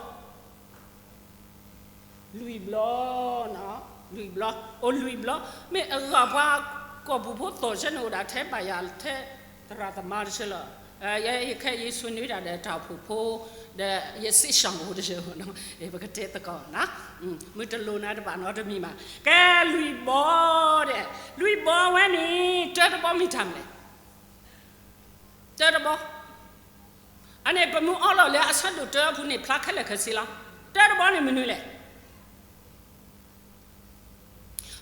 ဘျီ, လွံၢ်ဘျီ, အိၣ်လွံၢ်ဘျီ, မ့ၢ်အဂၤပှၤကီၢ်ပူၤဖိသီၣ်ဆၢန့ၣ်အိၣ်ဒၣ်ထဲဘၣ်ယၤထဲ သရၣ်သမါတဆၢလီၤ. ယဲယခဲယဆွေနွေးတၢ်ဒီးတၢ်အိၣ်ဖှိၣ်ဖိ, ဒီးယစစ်ရှောင်ဖိတဆၢ, ပကတဲသကိးနီၤ, မ့ၢ်တလိၣ်နၤတဘၣ်နီတမံၤဘၣ်. ကဲလွံၢ်ဘျီဒီး, လွံၢ်ဘျီဝဲန့ၣ် တၢတဘျီမ့ၢ်တၢ်မနုၤလဲၣ်. တၢတဘျီ အန့ၣ် ပမ့ၢ်အီလီၤလၢအဆၢဒိၣ်တၢအပူၤန့ၣ် ဖျါခဲလၢာ်ခဲဆ့လီၤ. တၢတဘျီန့ၣ်မနုၤလဲၣ်.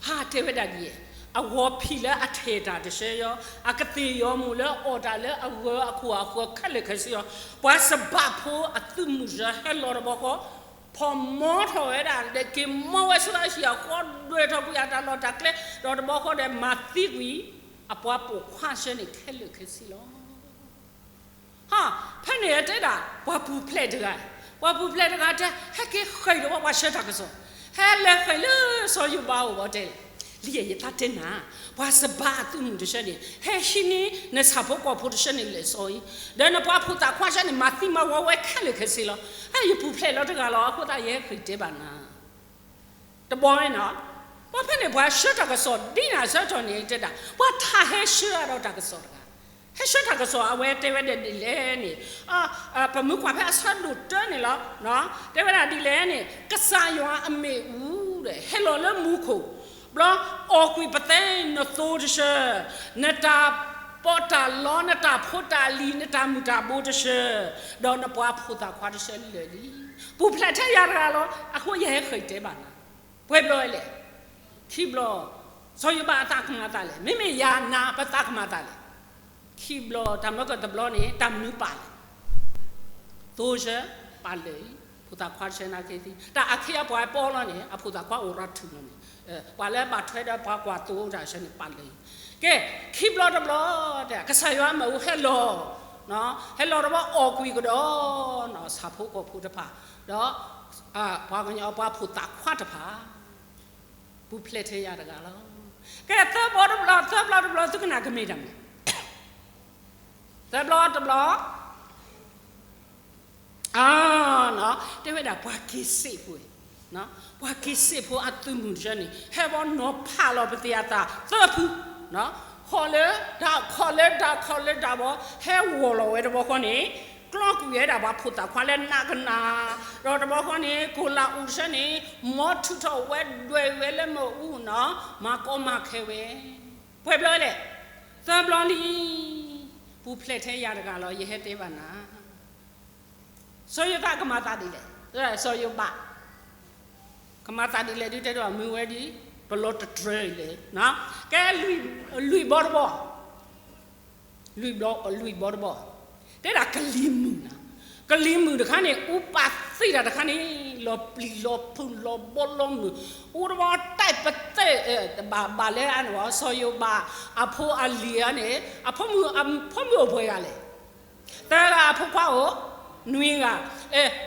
ဟါ တဲဝဲဒၣ်ဒ်အံၤ, အဝီၤဖံးလၢအထဲၣ်တၢ်တဆၢယီၤ, အကသ့ၣ်ယီၤမိၢ်လၢအီၣ်တၢ်လၢအဂၢၤအခိၣ်အဃၢၤခဲလၢာ်ခဲဆ့ယီၤ, ပှၤစဘးဖိအသုးမုၢ်စၢၤဟဲလီၤတဘျီဃီ, ဖီၣ်မီထီၣ်ဝဲဒၣ် က့ၤမီဝဲဆူအဟံၣ်အဃီ ဒွဲၣ်ထီၣ်ကွံာ်အတၢ်လီၢ်တၢ်ကျဲ, ဒီးတဘျီဃီဒီးမၤသံကွံာ် အပှၤပိာ်ခွါဆၢန့ၣ်ခဲလၢာ်ခဲဆ့လီၤ. ဟါ, ဖဲန့ၣ်တဲဒၣ် ပှၤပူၤဖျဲးတဂၤ, ပှၤပူၤဖျဲးတဂၤတဲ ဟဲက့ၤဃ့ၢ်ဒီးပှၤဆှၢတၢ်ကစီၣ်, ဟဲလဲၤဃ့ၢ်လၢစီၤယိၤဘးအအိၣ်ဘၣ်တဲ, လံယဲ ယသးတဲနၤ, ပှၤစဘးအသုးမုၢ်တဆၢန့ၣ် ဟဲဟံးန့ၢ်နဆၣ်ဖိကီၢ်ဖိတဆၢန့ၣ်လဲၤစီၤအံၤ, ဒီးနပှၤဖိသၣ်ခွါဆၢန့ၣ် မၤသံမၤဝီဝဲခဲလၢာ်ခဲဆ့လီၤ. ဟဲ ယပူၤဖျဲးလီၤတဂၤလီၤ အဃိသတးယဟဲဃ့ၢ်တဲဘၣ်နၤ တဘျီနီၤ, ပှၤဖဲန့ၣ် ပှၤဆှၢတၢ်ကစီၣ်ဒ်န့ၣ်အဆၢကတီၢ်န့ၣ်တဲဒၣ် ပှၤထးဟဲဆှၢအဒီးတၢ်ကစီၣ်တဂၤ, ဟဲဆှၢတၢ်ကစီၣ် အဝဲတဲဝဲဒၣ်ဒ်လဲၣ်န့ၣ်, ပမ့ၢ်ကွၢ်ဖဲအဆၢဒိၣ်တၢန့ၣ်လီၤ, တဲဝဲဒၣ်ဒ်လဲၣ်န့ၣ် ကစၢ်ယွၤအမ့ၣ်အူဒီး ဟဲလီၤလၢမူခိၣ်, ဘျီအီၣ်ကွံာ်ပသဲနသိတဆၢ, နတၢ်ပီးတၢ်လီ နတၢ်ဖိတၢ်လံၤ နတၢ်မုၢ်တၢ်ဘိတဆၢ, ဒီးနပှၤဖိသၣ်ခွါတဆၢလၢာ်လံ. ပူၤဖျဲးထဲယၤတဂၤလီၤ, အဃိယဟဲဃ့ၢ်တဲဘၣ်နၤ. ပှဲၤဘျီလဲၣ်, ခံဘျီ, စီၤယိၤဘးအသးကမၤသးလဲၣ်, မ့မ့ၢ်ယၤနၤပသးကမၤသးလဲၣ်. ခံဘျီ, တၢ်မၢကတဘျီန့ၣ် တၢ်မနုၤပာ်လဲၣ်. သိဆၢ, ပာ်လၢာ်အံၤ, ဖိသၣ်ခွါတဆၢနာ်က့သံ, တၢ်အခ့အပှၤပီလီၤန့ၣ် အဖိသၣ်ခွါအိၣ်ရၤထုးလီၤန့ၣ်, ပှၤလၢဘၣ်ထွဲဒီးပှၤကွၢ်သိတၢ်ဆၢန့ၣ် ပာ်လၢာ်အံၤ. ကဲ, ခံဘျီတဘျီ, ကစၢ်ယွၤမ့ၣ်အူဟဲလီၤ, ဟဲလီၤတဘျီအီၣ်ကွံာ်ကဒီး ဆၣ်ဖိကီၢ်ဖိတဖၣ်, ဒီး ပှၤကညီပှၤဖိသၣ်ခွါတဖၣ်, ပူၤဖျဲးထဲယၤတဂၤလီၤ. ကဲ, သၢဘျီတဘျီ, သၢဘျီတဘျီ သုကနၣ်ကမ့ၢ်တၢ်မနုၤ, သၢဘျီတဘျီ, တဲဝဲဒၣ်ပှၤက့ၤစ့းဖိ, ပှၤက့ၤစ့းဖိအသုးမုၢ်တဆၢန့ၣ် ဟဲဘီနီၤဖးလီၤပသ့ၣ်အသးသၢဖု, ခီၣ်လၢဒၣ်, ခီၣ်လၢဒၣ်, ခီၣ်လၢဒၣ်ဘီ, ဟဲဂီၤလီၤဝဲတဘျီဃီန့ၣ် ကျီကွံာ်ဝဲဒၣ်ပှၤဖိသၣ်ခွါလၢနးကနး, ဒီးတဘျီဃီန့ၣ် ကိၣ်လၤအူတဆၢန့ၣ် မီထုးထီၣ်ဝဲဒွဲၣ်ဝဲလၢမ့ၣ်အူနီၤ, မၤကီမၤခဲဝဲ, ပှဲၤဘျီလဲၣ်, သၢဘျီလံ, ပူၤဖျဲးထဲယၤတဂၤလီၤ, ယဟဲတဲဘၣ်နၤ စီၤယိၤဘးကမၤသးဒ်လဲၣ်. စီၤယိၤဘး ကမၤသးဒ်လဲၣ်ဒုးတဲဒီး မုၢ်ဝဲဒ် ပလီၤတတြၢၤလဲၣ်, ကဲ လွံၢ်ဘီတဘီ, လွံၢ်ဘီတဘီ, တဲဒၣ်ကလံၤမုၢ်နၤ, ကလံၤမုၢ်တခါန့ၣ် အူပာ်သံတၢ်တခါန့ၣ် လီၤပျံၤလီၤဖုးလီၤဘီလီၤမုၢ်, အိၣ်တဘီတဲာ်ပသဲး, ဘၣ်ဘၣ်လၢအန့ၣ် စီၤယိၤဘး အဖိအလံၤန့ၣ် အဖိမုၣ်, အဖိမုၣ်အိၣ်ပှဲၤဂၤလဲၣ် သၢဂၤအဖိခွါအိၣ် နွံဂၤ,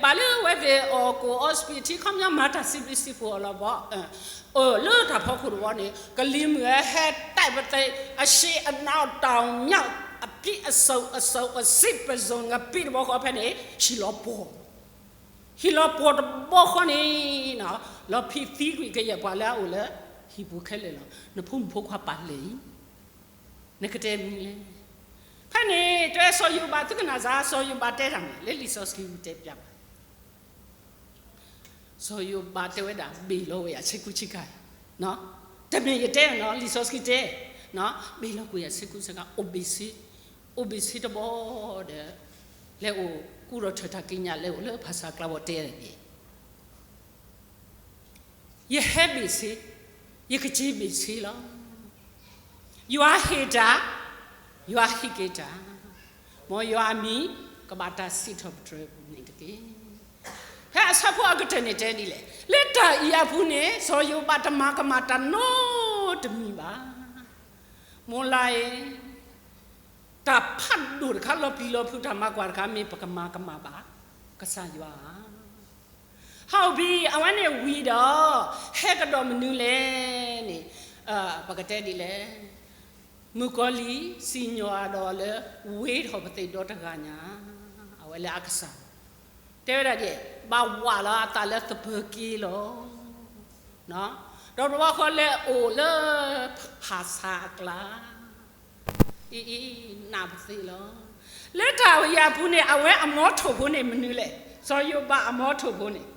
ဘၣ်လၢအဝဲသ့ၣ်အီၣ်ကိၣ်အီစပံးထံခီပညီမၤတၢ်စံးဘျုးစံးဖှိၣ်အီၤလီၤဘီ, လၢတၢ်ဖီခိၣ်တဘီန့ၣ် ကလံၤမုၢ်ဟဲတဲာ်ပသဲး အရှေ့အနောက်တောင်မြောက် အပြည့်အစုံအစုံအစံးပဇုန် ငပ့တဘီဃီဖဲန့ၣ် ဟံၣ်လီၤပှီၤ, ဟံၣ်လီၤပှီၤတဘီဃီန့ၣ် လီၤဖံးသံကွံာ်ကယဲၢ်ပှၤလၢအအိၣ်လၢ ဟံၣ်ပူၤခဲလၢာ်လီၤ. နဖိမုၣ်ဖိခွါပာ်လဲၣ်အံၤ နကတဲမနုၤလဲၣ်. ဖဲန့ၣ် တဲစီၤယိၤဘး သုကနၣ်စ့ၢ် စီၤယိၤဘးတဲတၢ်မနုၤလဲၣ် လံာ်စီဆှံတဲပျးဘၣ်. စီၤယိၤဘးတဲဝဲဒၣ် ဘ့ၣ်လီၤဝဲယၤဆ့ကူဆ့ကၤ, တမ့ၢ်ယတဲနီၤ လံာ်စီဆှံတဲ, ဘ့ၣ်လီၤကွံာ်ယၤဆ့ကူဆ့ကၤ အိၣ်ဘ့ၣ်ဆ့, အိၣ်ဘ့ၣ်ဆ့တဘီဒီး လဲၤအိၣ်ကူဒီးထၢၣ်တၢ်ကံးညာ် လဲၤအိၣ်လၢဖၣ်ဆၣ်ကျါဘီတဲန့ၣ် ယဟဲဘ့ၣ်ဆ့, ယကက့ၤဘ့ၣ်ဆ့လီၤ. ယွၤဟ့ၣ်တၢ်, ယွၤဟ့ၣ်က့ၤတၢ်, မ်ယွၤအမံၤ ကဘၣ်တၢ်စံးထီၣ်ပတြၢၤပူၤန့ၣ်တက့ၢ်. ဖဲအဆၢဖိအကတၢၢ်န့ၣ်တဲဒ်လဲၣ်, လၢတၢ်အံၤအပူၤန့ၣ် စီၤယိၤဘးတမၤကမၣ်တၢ်နီတမံၤဘၣ်. မိၢ်လၢ်အံၤ တၢ်ဖးဒိၣ်တခါ လီၤပျံၤလီၤဖုးတၢ်မၤကွၢ်တခါ မ့ၢ်ပကမၤကမၣ်ဘၣ် ကစၢ်ယွၤဧါ. ဟီၣ်ဘံ အဝဲန့ၣ်ဝံၤဒီး ဟဲကဒီးမနုၤလဲၣ်န့ၣ် ပကတဲဒ်လဲၣ်, မုၣ်ကီၤလံၢ်စံၣ်ညီၣ်အဒီးလၢ ဝ့ထီၣ်ပသ့ၣ်ဒီတဂၤညါ, အဝဲလၢအကစၢ် တဲဝဲဒၣ်ဒ် ဘၣ်ဝးလီၤအသးလၢသပၢၤက့လီၤ. ဒီးတဘျီဃီလဲၤအိၣ်လၢ ဖၣ်ဆၣ်အကျါ အံၤ နၢ်ပသ့လီၤ. လၢတၢ်အံၤအပူၤန့ၣ် အဝဲအမီထိၣ်ဖိန့ၣ်မနုၤလဲၣ်, စီၤယိၤဘးအမီထိၣ်ဖိန့ၣ်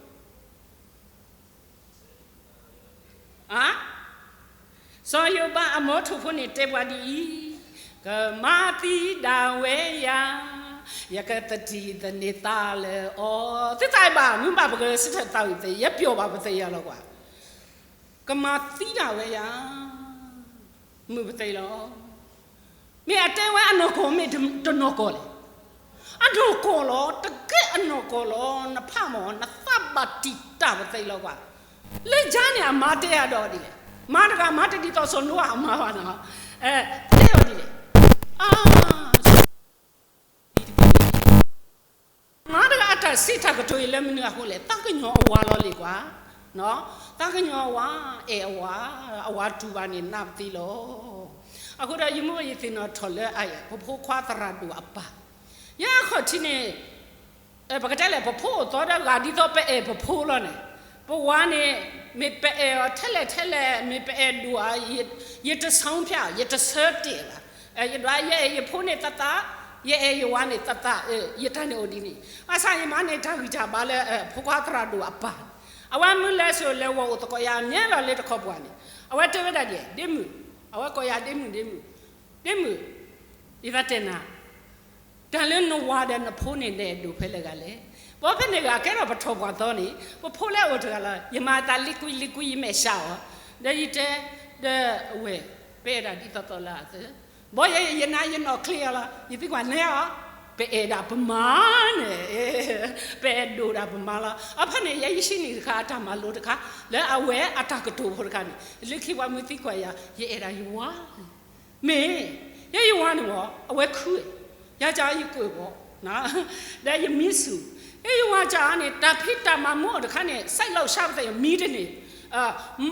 စီၤယိၤဘးအမီထိၣ်ဖိန့ၣ်တဲပှၤဒ်အံၤ, ကမၤသံဒၣ်ဝဲယၤ, ယကသတံၢ်သန့ၤသးလၢအီၤ, သုသးဘၣ် မုၢ်ဘၣ်ပကစံးထၢၣ်သးဝံၣ်သ့ၣ် ယပျီၢ်ဘၣ်ပသ့ၣ်ယၤလီၤကွၢ်, ကမၤသံဒၣ်ဝဲယၤ မုာ်ပသ့ၣ်လီၤ. မ့ၢ်အတဲဝဲအနီၢ်ကီၢ်မ့ၢ်တနီၢ်ကီၢ်လဲၣ်, အနီၢ်ကီၢ်လီၤ, တကဲအနီၢ်ကီၢ်လီၤ, နဖးမၢ် နသးဘၣ်တံာ်တာ်ပသ့ၣ်လီၤကွၢ်. လၢယၤန့ၣ် အမါတဲအဒိဒ်လဲၣ်, မါတဂၤမၤတဒ်သိးစီၤနိအၤအမါဘၣ်နီၤ, တဲအီၤဒ်လဲၣ်, အ မါတဂၤအတၢ်စံးတၢ်ကတိၤအံၤလၢမနုၤအဃိလဲၣ်, သးကညီၤအဝၤလီၤလံကွၢ်, သးကညီၤအဝၤ အဲၣ်အဝၤ, အဝၤတူၢ်ဘၣ်န့ၣ် နၢ်ပသ့လီၤ. အဃိဒီးယမ့ၢ်ယသ့ၣ်နီၣ်ထီၣ်လၢ ပဖိခွါသရၣ်ဒိၣ်အပၢ်, ယဲအခီၣ်ထံးန့ၣ် ပကတဲလဲၣ် ပဖိအိၣ်သီဒီးဂၤဒ်သိးပအဲၣ်ပဖိလီၤန့ၣ်, ပဝၤန့ၣ် မ့ၢ်ပအဲၣ်အီၤထဲလဲၣ်ထဲလဲၣ် မ့ၢ်ပအဲၣ်ဒိၣ်အီၤ ယတဆၢဖျါ ယတဆၢတဲာ်ဘၣ်. ယဒွးယအဲၣ်ယဖိန့ၣ်သးသး, ယအဲၣ်ယဝၤန့ၣ်သးသး, ယတၢ်န့ၣ်အိၣ်ဒ်န့ၣ်, ဘၣ်ဆၣ်ယမါန့ၣ် တၢ်ဂံၢ်တၢ်ဘါလၢ ဖိခွါသရၣ်ဒိၣ်အပၢ်, အဝဲမုၢ်လဲၤစိၤလဲၤဝီၤအိၣ်သကိးယၤ မ့ၢ်လီၤလၢတခီပှၤန့ၣ်, အဝဲတဲဝဲဒၣ်ဒ် ဒ့မုၣ်, အဝဲကိးယၤဒ့မုၣ် ဒ့မုၣ်, ဒ့မုၣ်, ယသးတဲနၤ တၢ်လၢနဝၤဒီးနဖိန့ၣ် နအဲၣ်ဒိၣ်ဖဲလဲၣ်ဂၤလဲၣ်. ပဖဲန့ၣ်ဂၤကဲထီၣ်ပထီၣ်ပှၤသီန့ၣ် ပဖိလၢအအိၣ်တဂၤလီၤ. ယမၤသးလံကွံလံကွံ ယမဲာ်ဆှးအီၤ, ဒီးယတဲ, ဒီးအဝဲၢ် ပအဲၣ်ဒၣ်ဒ်သိးသိးလၢအသၢ, ဘီယဲယနါယနီၢ်ချ့အီၤလီၤ. ယသံကွၢ်နဲအီၤ, ပအဲၣ်ဒၣ်ပမါန့ၣ်, ပအဲၣ်ဒိၣ်ဒၣ်ပမါလီၤ. အဖဲန့ၣ် ယဲယဟံးန့ၢ်တခါအတၢ်မၤလိတခါ လၢအဝဲအတၢ်ကတိၤဖိတခါန့ၣ် လၢခံပှၤမုၢ်သံကွၢ်ယၤ ယအဲၣ်ဒၣ်ယဝၤ မ့ၢ်, ယဲယဝၤန့ၣ်မ့ၢ် အဝဲခု, ယၤကယကၢၢ်ဘီ, ဒီးယမံဆူၣ်, ယဲယဝၤကန့ၣ် တၢ်ဖံးတၢ်မၤမူအီၤတခါန့ၣ် စဲးလီၤဆါပသ့ၣ်မံတန့ၢ်,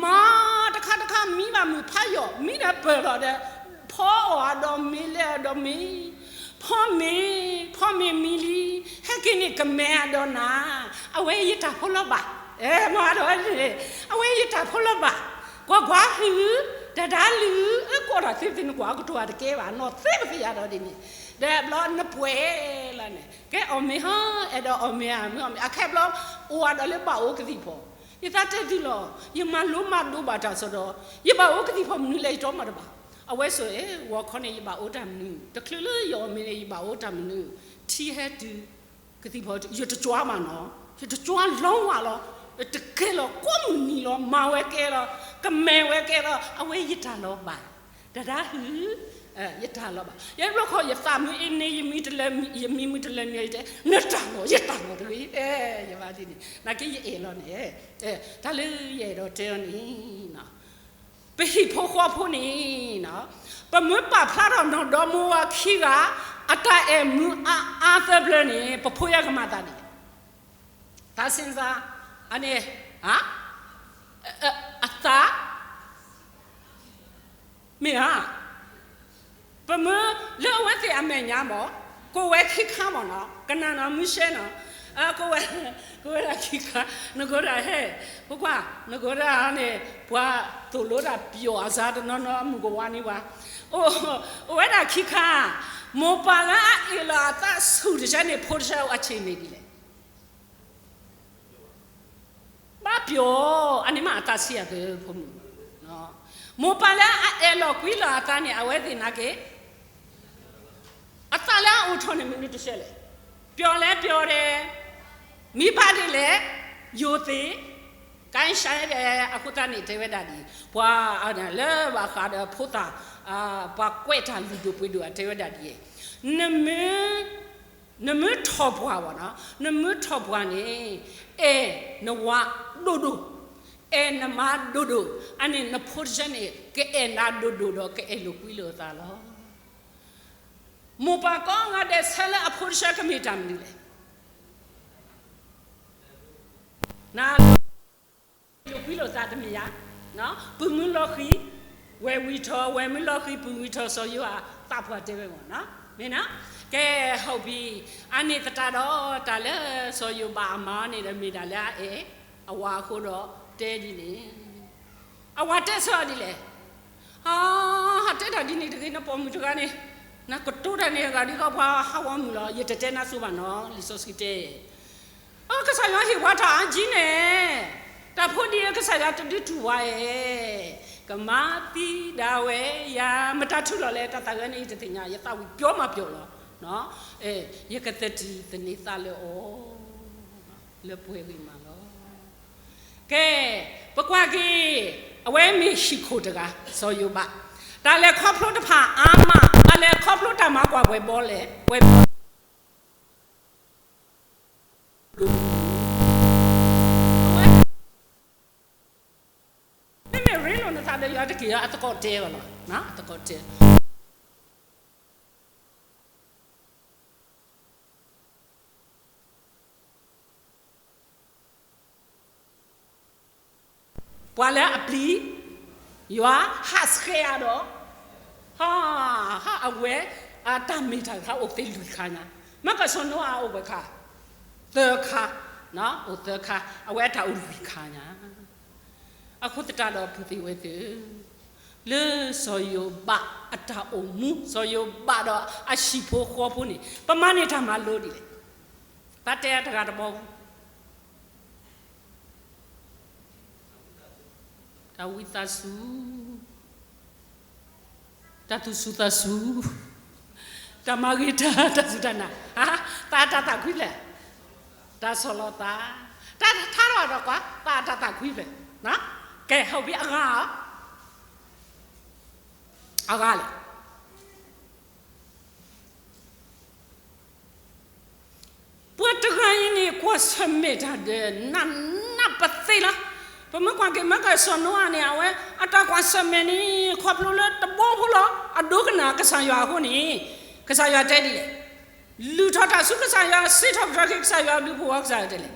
မၤတခါတခါမံဘၣ်မုၢ်ဖးယိာ် မံဒီးပၢၢ်လီၤဒီး, ဖီအီၣ်အဒီးမ့ၤလဲအဒီးမ့ၤ, ဖီမ့ၤ, ဖီမ့ၤမံလံ, ဟဲက့ၤန့ၣ်ကမဲအဒီးနၤ, အဝဲယတၢ်ဖိလီၤဘၣ်, မၤဒီး, အဝဲယတၢ်ဖိလီၤဘၣ်, ကွၢ်ကွၢ်ဟု, တဒါလုၢ်, အကိးတၢ်သ့သ့ၣ်နကွၢ်အကတိၤတကဲဘၣ် နီၢ်သ့ပသ့ၣ်ယၤဒီးဒ်န့ၣ်, ဒီးဘျီနပှဲၤလီၤန့ၣ် ကဲအီၣ်မ့ၤဟီ, အဲၣ်ဒိးအီၣ်မ့ၤဧါ, မ့ၢ်အီၣ်မ့ၤ, အခဲဘျီအိၣ်ဝဲဒီးလၢဘၣ်အိၣ်ကသံၣ်ဖီ, ယသးတဲသုလီၤ, ယမၤလိမၤဒိးဘၣ်တၢ်စ့ၢ်ဒီး, ယဘၣ်အိၣ်ကသံၣ်ဖီမနုၤလဲၣ် ယတြီမၤတဘၣ်, အဝဲဆိၣ်အၢ ဂီၤခီန့ၣ် ယဘၣ်အိၣ်တၢ်မနုၤ, တချုးလၢယအီၣ်မ့ၤန့ၣ် ယဘၣ်အိၣ်တၢ်မနုၤ, ထံဟဲတုၤ, ကသံၣ်ဖီ ယတကွၢ်မးနီၤ ယတကၠွါလီဝၢ်လီၤ, တကဲလီၤကိးမုၢ်နံၤလီၤ, မၤဝဲကဲလီၤ, ကမဲာ်ဝဲကဲလီၤ, အဝဲယတၢ်လီၤဘၣ်, တဒါဟု, ယတၢ်လီၤဘၣ်. ယဘျီခီ ယသးမုာ်အ့န့ ယမံတလၢ, ယမံမုာ်တလၢမံ ယတဲ နတၢ်လီၤ ယတၢ်လီၤတဂ့ၤ, ယဘၣ်ဒ်န့ၣ် နာ်က့ယအဲၣ်လီၤန့ၣ်, တၢ်လၢယအဲၣ်ဒိးတဲအီၤန့ၣ် ပဟံၣ်ဖိဃီဖိန့ၣ်, ပမ့ၢ်ပာ်ဖျါထီၣ်နီၢ်ဒီမါဝၤခံဂၤ အတၢ်အဲၣ်မုာ်အါအါသၢဖျၢၣ်န့ၣ် ပဖိယဲၢ်ကမၤသးဒ်လဲၣ်. သးစ့ၣ်စၢ်, အန့ၣ်, အသး, မ့ၢ်ဧါ. ပမ့ၢ်လၢအဝဲသ့ၣ်အမဲာ်ညါမ့ၢ်, ကိးဝဲခံခါမ့ၢ်နီၤ, ကနၣ်နီၤမုၢ်ရှဲနီၤ, ကိးဝဲ, ကိးဝဲဒၣ်ခံခါ, နကိးဒၣ်ဟဲ, ကွၢ်ကွၢ်, နကိးဒၣ်န့ၣ် ပှၤသိၣ်လိတၢ်ပျီၢ်အစါတနီၤနီၤ အမုၢ်ကဝါန့ၣ်ဝဲ, အိၣ်ဝဲဒၣ်ခံခါ, မိၢ်ပၢ်လၢအအဲၣ်လီၤအသးဆူၣ်တဆၢန့ၣ် ဖိတဆၢအီၤအဆ့ၣ်မ့ၢ်ဒ်လဲၣ်. ဘၣ်ပျီၢ်, အန့ၣ်မ့ၢ်အသးဆံးအသးဖိမုၣ်, မိၢ်ပၢ်လၢအအဲၣ်လီၤကွံလီၤအသးန့ၣ် အဝဲသ့ၣ်နာ်က့ၤ, အသးလၢအအိၣ်ထီၣ်န့ၣ်မနုၤတဆၢလဲၣ်, ပျီၢ်လဲၣ်ပျီၢ်ဒဲး, မံဘၣ်ဒ်လဲၣ်, ယိၤသ့ၣ်, ကဲရှါဒဲး, အဃိသတးန့ၣ် တဲဝဲဒၣ်ဒ်အံၤ, ပှၤလၢဘၣ်ဃးဒီးဖိသၣ်, ပှၤကွဲးတၢ်လုၢ်ဒိၣ်ပှ့ၤဒိၣ်အတဲဝဲဒၣ်ဒ်အံၤ, နမ့ၢ် နမ့ၢ်ထီၣ်ပှၢ်ဘၣ်နီၤ, နမ့ၢ်ထီၣ်ပှၢ်န့ၣ်, အဲၣ်နဝၤဒိၣ်ဒိၣ်, အဲၣ်နမါဒိၣ်ဒိၣ်, အန့ၣ်နဖိတဆၢန့ၣ် ကအဲၣ်နၤဒိၣ်ဒိၣ်ဒီး ကအဲၣ်လိာ်ကွံလိာ်အသးလီၤ. မိၢ်ပၢ်ကိးဂၤဒဲးဆၢလၢအဖိတဆၢကမ့ၢ်တၢ်မနုၤလဲၣ်. န လိာ်ကွံလိာ်သးတမ့ၢ်ဧါ, ပုၢ်မုၢ်လီၤဃံၤ, ဝဲၢ်ဝံထီၣ်, ဝဲၢ်မုၢ်လီၤဃံၤ ပုၢ်ဝံထီၣ် စီၤယိၤအသးပှၢ်တဲဝဲမ့ၢ်နီၤ, မ့ၢ်နီၤ, ကဲ, ဟီၣ်ဘံ, အန့ၣ်သတးဒီး တၢ်လၢစီၤယိၤဘးအမၤန့ၣ်ဒီး မ့ၢ်ဒၣ်လၢအအဲၣ်အဝၤအဃိဒီး တဲဒ်န့ၣ်, အဝၤတဲဆၢအီၤဒ်လဲၣ်, ဟါ, ဟးတဲတၢ်ဒ်န့ၣ်တဂ့ၤ နပိာ်မုၣ်တဂၤန့ၣ်, နကတိၤတၢ်န့ၣ် အဂၤဒ်သိးပှၤဟးဂီၤမုၢ်လီၤ, ယတတဲနၤစိဘၣ်နီၤ, လံာ်စီဆှံတဲ အကစၢ်ယွၤဟ့ၣ်ပှၤတၢ်အါကံန့ၣ်, တၢ်ဖိဒ်အံၤ ကစၢ်ယွၤတဒုးတူၢ်ဝဲ, ကမၤသံဒၣ်ဝဲယၤ, မတၤထူလီၤလဲၣ်, တၢ်သးဝဲန့ၣ် ယတသ့ၣ်ညါ, ယသးဝံၣ်ပျီမးပျီလီၤ, ယကသထံၣ်သန့ၤသးလၢအီၤ, လၢပှဲၤဂ့ၤမးလီၤ. ကဲ, ပကွၢ်က့ၤ, အဝဲမ့ၢ်ဟံၣ်ခိၣ်တဂၤ, စီၤယိၤဘး, တၢ်လဲၤခီဖျိတဖၣ်အါမး, တၢ်လဲၤခီဖျိတၢ်မၤကွၢ်ပှဲၤဘီလဲၣ်, ပှဲၤဘီ မ့မ့ၢ်ရ့လိာ်နသးဒီးယွၤတက့ၢ်, အသကိးတဲအီၤလီၤ, အသကိးတဲ ပှၤလၢအပျံၤယွၤ ဟးဆှဲးအါဒီး, ဟး, ဟးအဝဲ, အတၢ်မ့ၢ်တၢ်ခါအိၣ်သ့လွံၢ်ခါညါ, မ့ၢ်ကစီၤနိအၤအိၣ်ဝဲခါ, သၢခါ, အိၣ်သၢခါ, အဝဲအတၢ်အိၣ်လွံၢ်ခါညါ, အဃိသတးဒီးပုၢ်သ့ၣ်ဝဲၢ်သ့ၣ်, လၢစီၤယိၤဘးအတၢ်အိၣ်မူ, စီၤယိၤဘးဒီးအဟံၣ်ဖိဃီဖိန့ၣ် ပမၤန့ၢ်တၢ်မၤလိဒ်လဲၣ်, တၢ်တဲတဂၤတဘီ တၢ်ဝံသးစူၤ, တၢ်သူၣ်စူၤသးစူၤ, တၢ်မၤဂ့ၤတၢ်, တၢ်စူၢ်တၢ်နာ်, သးအတၢ်သးခွံဖျၢၣ်, တၢ်ဆီၣ်လီၤသး, တၢ်ထါထီၣ်ဒီးကွၢ်, သးအတၢ်သးခွံဖျၢၣ်, ကဲ ဟီၣ်ဘံအဂၤ, အဂၤလဲၣ် ပှၤတဂၤအံၤန့ၣ် ကွၢ်ဆၢၣ်မဲာ်တၢ်ဒီး နးနးပသ့လီၤ. ပမ့ၢ်ကွၢ်က့ၤ မ့ၢ်ကစီၤနိအၤန့ၣ် အဝဲအတၢ်ကွၢ်ဆၢၣ်မဲာ်န့ၣ် ခီဖျိလၢတဘီဖိလီၤ. အဒိကနၣ်ကစၢ်ယွၤအဃိန့ၣ် ကစၢ်ယွၤတဲဒ်လဲၣ်, လုၢ်ထီၣ်တၢ်ဆူကစၢ်ယွၤ, စံးထီၣ်ပတြၢၤက့ၤကစၢ်ယွၤ, ဘျုးဖှိၣ်ဝဲကစၢ်ယွၤတဲလဲၣ်,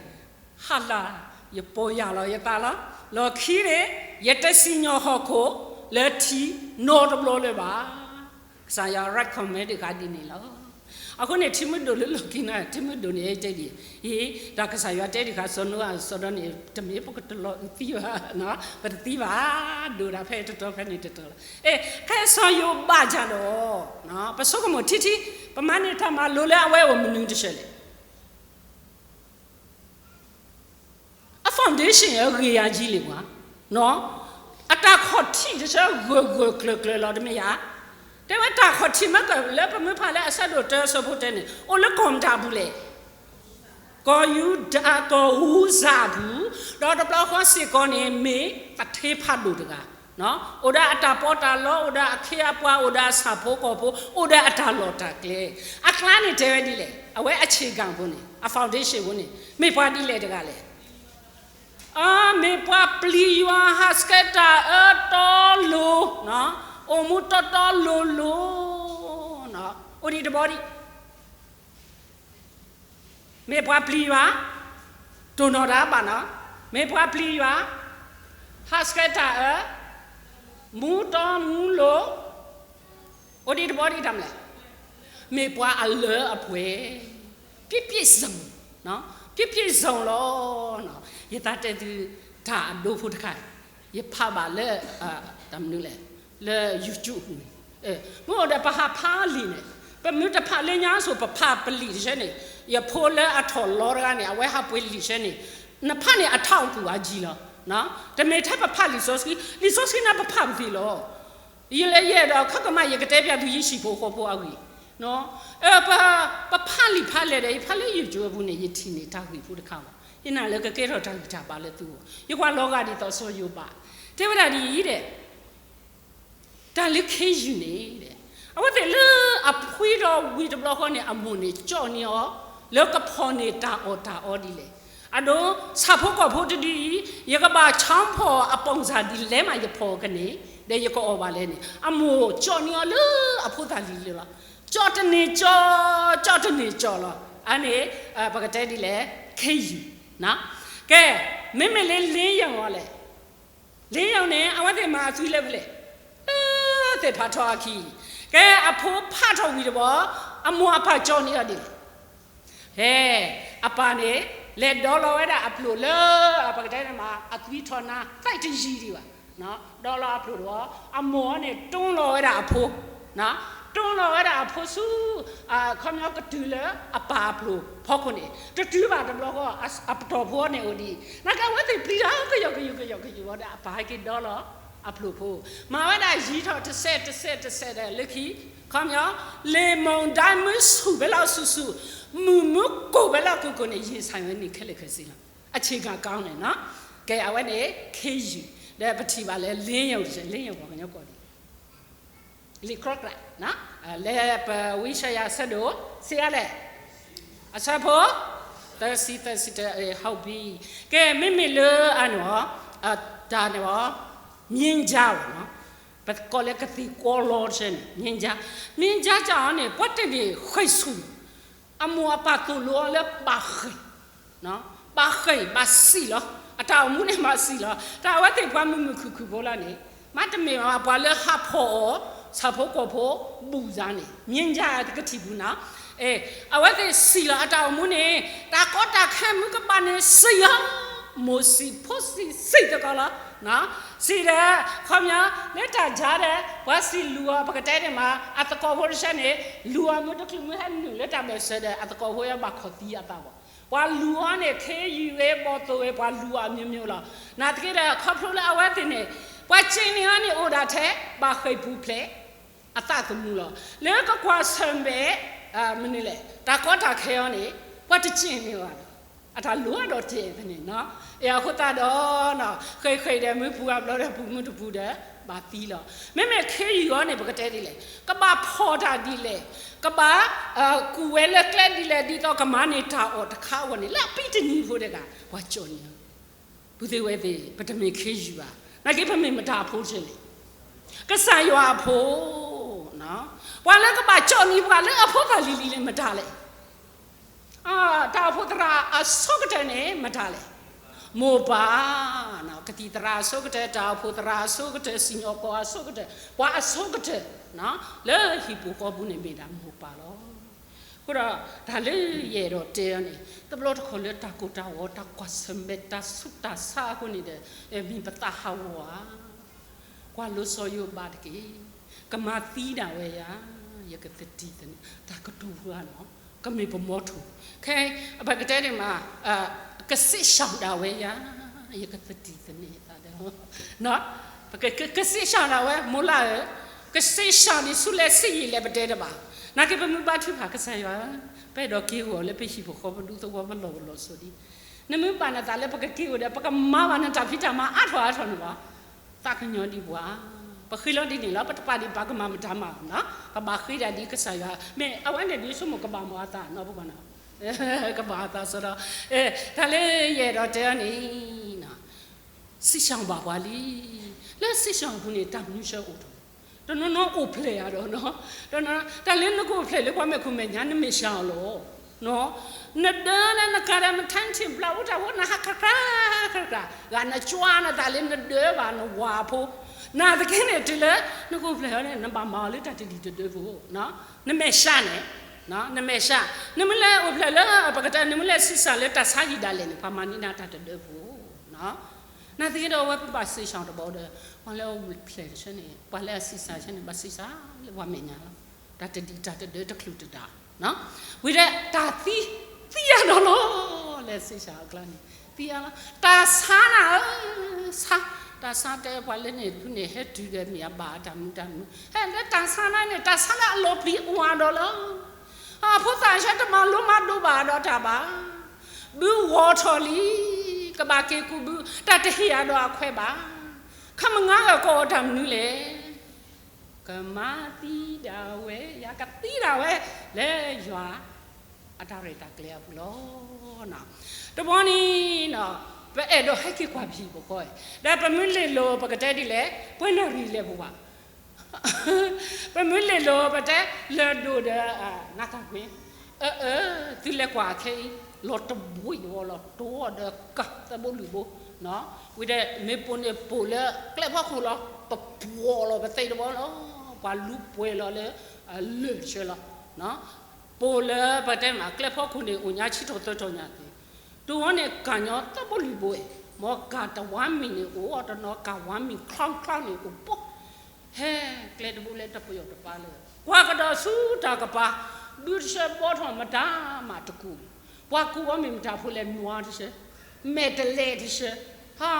ဟါလၢ်, ယပီၢ်ယၢ်လီၤယသးလီၤ. လီၢ်ခံန့ၣ် ယတစံၣ်ညီၣ်ဟီၣ်ခိၣ်လၢထံနီတဘျီလၢၤဘၣ်. ကစၢ်ယွၤ recommend ဒံးဃာ်ဒ်န့ၣ်လီၤ. အဃိန့ၣ် ထံမုၢ်ဒိၣ်လၢလီၢ်ခံန့ၣ် ထံမုၢ်ဒိၣ်န့ၣ်တဲဒ်အံၤ, တၢ်ကစၢ်ယွၤတဲဒံးဃာ်စီၤနိအၤစီၤဒီးန့ၣ် တမ့ၢ်ပကတလီၤအုးသံဘၣ်, ပတသံဘၣ်, ဒိၣ်ဒၣ်ဖဲတတီၤဖဲန့ၣ်တတီၤလီၤ. အဲ ခဲစီၤယိၤဘးဒ်ဒီး ပဆိကမိၣ်ထံထံ ပမၤန့ၢ်တၢ်မၤလိလၢအဝဲအိၣ်မနုၤတဆၢလဲၣ်. အ foundation အဂ့ၤယၤကံလံကွၢ်, အတၢ်ခီၣ်ထံးတဆၢဂၢၢ်ဂၢၢ်ကျၢၤကျၢၤလီၤတမ့ၢ်ဧါ. တဲဝဲတၢ်ခီၣ်ထံးမ့ၢ်ကလၢပမ့ၢ်ဖးလၢအဆၢဒိၣ်တၢအဆၢဖိတၢန့ၣ် အိၣ်လၢကီၢ်မတၤအပူၤလဲၣ်. ကီၢ်ယူဒၤကီၢ်အူစၤအပူၤ, ဒီးတဘျီဃီစ့ၢ်ကီးန့ၣ် မ့ၢ်သထ့ဖးဒိၣ်တဂၤ, အိၣ်ဒီးအတၢ်ပီးတၢ်လီ, အိၣ်ဒီးအခ့အပှၤ, အိၣ်ဒီးအဆၣ်ဖိကီၢ်ဖိ, အိၣ်ဒီးအတၢ်လီၢ်တၢ်ကျဲ, အကျါန့ၣ်တဲဝဲဒ်လဲၣ်, အဝဲအဆ့ၣ်ကၣ်ဖိန့ၣ် အ foundation ဖိန့ၣ် မ့ၢ်ပှၤဒ်လဲၣ်တဂၤလဲၣ်. မ့ၢ်ပှၤပျံၤယွၤဟးဆှဲးတၢ်အၢတီလိၤ, အိၣ်မူတီတီလိၤလိၤ, အိၣ်ဒံးတဘီဒံး, မ့ၢ်ပှၤပျံၤယွၤ, တိၢ်နီၣ်တၢ်ဘၣ်နီၤ, မ့ၢ်ပှၤပျံၤယွၤ, ဟးဆှဲးတၢ်အၢ, မူတီမူလိၤ, အိၣ်ဒံးတဘီဒံးတၢ်မလဲၣ်, မ့ၢ်ပှၤအလၢအပှဲၤ, ပြည့်ပြည့်စုံ, ပြည့်ပြည့်စုံလီၤ. ယသးတဲသုတၢ်အဒိဖိတခါ, ယဖးဘၣ်လၢ တၢ်မနုၤလဲၣ်, လၢ YouTube ပူၤန့ၣ်, မ့ၢ်အိၣ်ဒီးပဟးဖးလံာ်န့ၣ်, ပမ့ၢ်တဖးလၢညါဆိ ပဖးပလံာ်တဆၢန့ၣ်, ယဖိလၢအထီၣ်လီတဂၤန့ၣ် အဝဲဟးပှ့ၤလံာ်ဆၢန့ၣ်, နဖးန့ၣ်အထီၣ်အကူၣ်အါကံလီၤ. တမ့ၢ်ထဲပဖးလံာ်စီဆှံ, လံာ်စီဆှံန့ၣ်ပဖးပသ့လီၤ. ယလဲၤယဲၢ်ဒီးခီကမး ယကတဲပျးသုယဟံၣ်ဖိဃီဖိအဂ့ၢ်, ပဖးလံာ်ဖးလဲၢ်ဒီး ယဖးလၢ YouTube အပူၤန့ၣ် ယထံၣ်န့ၢ်တၢ်ဂ့ၢ်ဖိတခါဘၣ်, ယနာ်လၢကကဲထီၣ်တၢ်ဂံၢ်တၢ်ဘါလၢသုဂီၢ်, ယကွၢ်လီၤဂာ်ဒ်သိးစီၤယိၤဘး, တဲဝဲဒၣ်ဒ်အံၤဒီး တၢ်လၢခ့ယုၢ်န့ၣ်, အဝဲသ့ၣ်လၢအဖှံဒီးဝံၤတဘျီဃီန့ၣ် အမိၢ်န့ၣ်ကၠီၣ်န့ၢ်အီၤ, လၢကဖီၣ်န့ၢ်တၢ်အီၣ်တၢ်အီဒ်လဲၣ်. အဒိ ဆၣ်ဖိကီၢ်ဖိတဒုအံၤ, ယကဘၣ်ဆီဖီၣ်အပိၢ်စၢ်ဒ်လဲၣ်မး ယဖီၣ်ကန့ၢ်, ဒီးယကအီၣ်ဘၣ်လဲၣ်န့ၣ် အမိၢ်ကၠီၣ်န့ၢ်အီၤလၢအဖိသၣ်လံၤလံၤလီၤ. ကၠီၣ်တန့ၢ်ကၠီၣ်, ကၠီၣ်တန့ၢ်ကၠီၣ်လီၤ. အန့ၣ် ပကတဲဒ်လဲၣ်, ခ့ယုၢ်, ကဲ, မ့မ့ၢ်လၢလ့ယိၤအီၤလဲၣ် လ့ယိၤန့ၣ် အဝဲသ့ၣ်မၤအသွံလၢဖဲလဲၣ်, လၢသ့ၣ်ဖးထီအခံ, ကဲအဖိဖးထီၣ်ဝံၤတဘျီ, အမိၢ်အပၢ်ကၠီၣ်န့ၢ်အီၤဒ်လဲၣ်. ဟဲ, အပၢ်န့ၣ် လဲၤဒီလီၤဝဲဒၣ်အပျိာ်လၢ ပကတဲန့ၣ်မး အသွံထီၣ်နါ သဲးတယံၤဒံးဘၣ်, ဒီလီၤအပျိာ်တဘျီ, အမိၢ်န့ၣ် တိၢ်လီၤဝဲဒၣ်အဖိ တိၢ်လီၤဝဲဒၣ်အဖိဆူ ခီပညီကတုၤလၢအပၢ်အပျိာ်ဖီခိၣ်န့ၣ် တတုၤဘၣ်တဘျီဃီ အပတီၢ်ဖိန့ၣ်အိၣ်ဒံး, နာ်က့အဝဲသ့ၣ်ပျံၤတၢ်ကယီကယီကယီကယီဒီး အပၢ်ဟဲက့ၤဒီလီၤအပျိာ်ဖိ, မၤဝဲဒၣ်ယံၤထီၣ်တစဲးတစဲးတစဲးဒီးလၢခံ, ခီပညီ လ့မိၢ်ဒၢမုၢ်ဆူၣ်ဖဲလၢအဆူၣ်ဆူၣ်, မုၢ်မုၢ်ကိၢ်ဖဲလၢအကိၢ်ကိၢ်န့ၣ် ရင်ဆိုင်ဝဲန့ၣ်ခဲလၢာ်ခဲဆ့လီၤ. အဆ့ၣ်ကၣ်ကီန့ၣ်, ကဲအဝဲန့ၣ် ခ့ယုၢ်, ဒီးပထံၣ်ဘၣ်လၢ လ့ယိၤ, လ့ယိၤပှၤကညီကိးဒံး လံာ်ကြီကြး, လၢပဝံယၡါယၤအဆၢဒိၣ် ဆံးအါလဲၣ်, အဆၢဖိ သၢဆံ, သၢဆံတၢ, ဟီၣ်ဘံ, ကဲ မ့မ့ၢ်လၢအန့ၣ်, တၢ်န့ၣ်, မြင်းကြား, ပကိးလၢကသ့ၣ်ကီလီတဆၢန့ၣ် မြင်းကြား, မြင်းကြားကျတော့န့ၣ် ပှၤတန့ၢ်ဃ့ၢ်ဆူၣ် အမိၢ်အပၢ်သိၣ်လိအီၤလၢဘၣ်ဃ့ၢ်, ဘၣ်ဃ့ၢ်ဘၣ်စံၣ်လီၤ. အတၢ်အိၣ်မူန့ၣ်ဘၣ်စံၣ်လီၤ. တၢ်အဝဲသ့ၣ်ပှၤမုာ်မုာ်ခုၣ်ခုၣ်ဖိလီၤန့ၣ်, မ့တမ့ၢ်ဘၣ်ပှၤလၢဟးဖီၣ်အီၤ ဆၣ်ဖိကီၢ်ဖိဘူၣ်စၢ်န့ၣ် မြင်းကြားတကထံၣ်ပူၤန့ၣ်, အဝဲသ့ၣ်စံၣ်လီၤ အတၢ်အိၣ်မူန့ၣ်, တၢ်ကီတၢ်ခဲမုၢ်ကဘၣ်န့ၣ်စံၣ်လီၤ. မိၢ်စံၣ်ဖိစံၣ်စံၣ်သကိးလီၤ. စံၣ်ဒီး ခီပညီ လၢတၢ်ကြားဒီး ပှၤစံၣ်လူၤအီၤ ပကတဲန့ၣ်မး အသကိးဖိတဆၢန့ၣ် လူၤအီၤမ့ၢ်တချုးမ့ၢ်ဟဲနုာ်လၢတၢ်ဘၢၣ်စၢၤဒီး အသကိးဖိယဘၣ်ခီၣ်သံအသးဘၣ်. ပှၤလူၤအီၤန့ၣ် ခ့ယုၢ်ဂ့ၤ ဘီၣ်သိၣ်ဂ့ၤ ပှၤလူၤအီၤအမျိုးမျိုးလီၤ. နာ်သက့ဒီး ခီဖျိလၢအဝဲသ့ၣ်န့ၣ် ပှၤစံၣ်န့ၢ်အီၤန့ၣ်အိၣ်ဒၣ်ထဲ ဘၣ်ဃ့ၢ်ပူၤဖျဲး အသးသမူလီၤ. လၢကကွၢ်ဆၢၣ်မဲာ် မနုၤလဲၣ် တၢ်ကီတၢ်ခဲအီၤန့ၣ် ပှၤတစံၣ်န့ၢ်ဘၣ်ဒီး အတၢ်လိၣ်အဒီးတဲသန့ၣ်နီၤ. အဃိသတးဒီး ဃ့ၢ်ဃ့ၢ်ဒီးမ့ၢ်ပူၤအဘျီဒီး ပူၤမုၢ်တပူၤဒီး ဘၣ်သံလီၤ. မ့မ့ၢ်ခ့ယုၢ်အီၤန့ၣ် ပကတဲဒ်လဲၣ်, ကဘၣ်ဖီၣ်တၢ်ဒ်လဲၣ်, ကဘၣ် ကူၣ်ဝဲလၢကျဲဒ်လဲၣ် ဒ်သိးကမၤန့ၢ်တၢ်အီၣ်တခါအဂီၢ်န့ၣ် လၢအပံတနံၤဖိတဂၤ ပှၤကၠီၣ်န့ၢ် ပုၢ်သ့ၣ်ဝဲၢ်သ့ၣ် ပတမ့ၢ်ခ့ယုၢ်ဘၣ်. နာ်က့ပမ့ၢ်မတၤအဖိတလဲၣ်, ကစၢ်ယွၤအဖိ, ပှၤလၢကဘၣ်ကၠီၣ်န့ၢ်ပှၤလၢအဖိသၣ်လံၤလံၤန့ၣ်မတၤလဲၣ်. တၢ်အိၣ်ဖှိၣ်သရၣ်အဆိကတၢၢ်န့ၣ် မတၤလဲၣ်. မိၢ်ပၢ်, ကသံၣ်သရၣ်အဆိကတၢၢ်, တၢ်အိၣ်ဖှိၣ်သရၣ်အဆိကတၢၢ်, စံၣ်ညီၣ်ကွီၢ်အဆိကတၢၢ်, ပှၤအဆိကတၢၢ် လၢဟံၣ်ပူၤဃီပူၤန့ၣ်မ့ၢ်ဒၣ်မိၢ်ပၢ်လီၤ. အဃိဒီး တၢ်လၢယအဲၣ်ဒိးတဲအီၤန့ၣ် တဘျီတခီၣ်လၢတၢ်ကိၢ်တၢ်ဂီၤ တၢ်ကွၢ်ဆၢၣ်မဲာ် တၢ်ဆူးတၢ်ဆါအဃိန့ၣ်ဒီး မ့ၢ်ပသးဟးဂီၤဧါ. ကွၢ်လိစီၤယိၤဘးတက့ၢ်. ကမၤသံဒၣ်ဝဲယၤ, ယကသတံၢ်သန့ၤ, တၢ်ကတိၤပှၤနီၤ, ကမ့ၢ်ပမီထိၣ်, ခဲအံၤ ပကတဲန့ၣ်မး, ကစံးဆၢဒၣ်ဝဲယၤ, ယကသတံၢ်သန့ၤသးဒီး, ကစံးဆၢဒၣ်ဝဲ မိၢ်လၢ်ဧၢ, ကစံးဆၢဒၣ်ဆူလဲၣ်ဆံးယံာ်လဲၣ်ပတဲတဘၣ်, နာ်က့ပမုၢ်ဘါထုကဖၣ် ကစၢ်ယွၤဧၢ, ပအဲၣ်ဒိးက့ၤအိၣ်လၢပဟံၣ်ပဃီ ပဒူသဝီ ပလီၢ်ပလီၢ်စိၤဒံး, နမ့ၢ်ဘၣ်နသးလၢပကက့ၤအိၣ်ဒီး ပကမၤဘၣ်နတၢ်ဖံးတၢ်မၤအါထီၣ်အါထီၣ်န့ၣ်ဘၣ်, သးကညီၤဒံးပှၤ, ပဃ့လီၤဒ်န့ၣ်လီၤ. ပတပာ်ဒံးပာ်ကမၣ်မတၤမၤနီၤ, ပဘၣ်ဃ့ဒၣ်ဒ်ကစၢ်ယွၤ, မ့ၢ်အဝဲန့ၣ်ဒ်ဆိကမိၣ်ကဘၣ်မၤအသးနီၤ ပကနီၤ ကဘၣ်အသးစ့ၢ်ဒီး, တၢ်လၢယအဲၣ်ဒိးတဲအီၤန့ၣ် စံးဆၢဘၣ်ပှၤလံ, လၢစံးဆၢအပူၤန့ၣ် တၢ်မနုၤဆၢအိၣ်ထီၣ်, တနီၤနီၤအိၣ်ဖျဲၣ်ဧါဒီးနီၤ, တၢ်လၢနကအိၣ်ဖျဲၣ်လၢပှၤမဲာ်ခိၣ်မဲာ်ညါ နမဲာ်ဆှးအီၤလီၤ. နဒၢလၢနကၤဒီး နထၢထံၣ်ဘျၣ်အိၣ်တၢ်ဖိ နဟးခရၣ်ခရၣ်ခရၣ်, ဂၤနကွၢ်နသးလၢ နဒၢဘၣ်နဝၤဖိ, နာ်သက့န့ၣ် တုၤလၢနကအိၣ်ဖျဲၣ်အီၤန့ၣ် နဘၣ်မၤအီၤလၢတၢ်တဒံၣ်တဒၢဖိ, နမဲာ်ဆှးန့ၣ်, နမဲာ်ဆှး, နမ့ၢ်လဲၤအိၣ်ဖျဲၣ်လၢ ပကတဲ နမ့ၢ်လဲၤဆံးစၢ်လၢတၢ်ဆါဟံၣ်ဒၣ်လဲာ်န့ၣ် ပှၤမၤန့ၢ်နၤတၢ်တဒၢဖိ နာ်သက့ဒီး အဝဲပဘၣ်စံးဆၢတဘီဒီး ပှၤလၢအအိၣ်ဖျဲၣ်တဆၢန့ၣ် ပှၤလၢအဆံးစၢ်ဆၢန့ၣ် ဘၣ်ဆံးစၢ်လၢပှၤမဲာ်ညါလီၤ. တၢ်တဒံၣ်တၢ်တဒၢတချုးတဒၣ်, ဝံၤဒီးတၢ်သံ, သံအါဒီးလီၤ, လၢဆံးစၢ်အကျါန့ၣ် သံအါလီၤ. တၢ်ဆါနၤဧၢ, ဆါ, တၢ်ဆါတဲပှၤလၢန့ၣ် ဖုန့ၣ် ဟဲတုၤဒီးမ့ၢ်အဘၣ်အတၢ်မုာ်တၢ်မုာ်, ဟဲလၢတၢ်ဆါနၤန့ၣ် တၢ်ဆါလၢအလီၤပျံၤအိၣ်အါဒီးလီၤ. အဖိသၣ်ဆၢတမၤလိမၤဒိးဘၣ်ဒီးတၢ်ဘၣ်, ဘုဂီၤထီၣ်လံ, ကဘၣ်က့ၤကူးဘု, တၢ်တဟ့ၣ်အါဒီးအခွဲးဘၣ်, ခမငါဂၤကိးအီၤတၢ်မနုၤလဲၣ်, ကမၤသံဒၣ်ဝဲ, ယကသံဒၣ်ဝဲ, လၢယွၤ အတၢ်ရဲၣ်တၢ်ကျဲၤအပူၤလီၤ. တဘျီန့ၣ် ပအဲၣ်ဒိးဟဲက့ၤကွၢ်ပဟံၣ်ပဃီ, ဒီးပမ့ၢ်လဲၤလိၤ ပကတဲဒ်လဲၣ်, ပှဲၤနၣ်ရံၣ်လဲၤပဝး ပမ့ၢ်လဲၤလိၤ ပတဲလၢၢ်ဒိၣ်ဒီး နါသၢ်ကွ့, အၢ အၢ သုလဲၤကွၢ်အခဲအံၤ လီၤတဘှံးတဝီလီၤ တိဒီးကးသဘိလုၢ်ဘိ, ဝံၤဒီးမ့ၢ်ပိာ်န့ၣ်ပိာ်လၢကျဲဖီခိၣ်လီၤ ပပှီၢ်လီၤပသ့တဝီလီၤ, ပှၤလူပှဲၤလီၤလၢအလၢၢ်တဆၢလီၤ. ပိာ်လၢပတဲမး ကျဲဖီခိၣ်န့ၣ် အိၣ်ညါဆံထီၣ်သၢထီၣ်ညါသ့, တဝီန့ၣ်ကးညီသဘိလုၢ်ဘိ, မ်ကးတဝါမံၤန့ၣ် အိၣ်အီၤတနီၤ ကးဝါမံၤချီချီန့ၣ်အိၣ်ဘိ ဟဲကျဲတဘိလၢတပယီၤတပၤလၢ ကွၢ်ကဒီးဆူတၢ်ကပၤ, ဘုတဆၢဘီထီၣ်မတၤမးတကူၣ်, ပှၤကူၣ်အီၤမ့ၢ်မတၤဖိလဲၣ် နွၤတဆၢ, မဲာ်တလဲၤတဆၢ, ဟါ,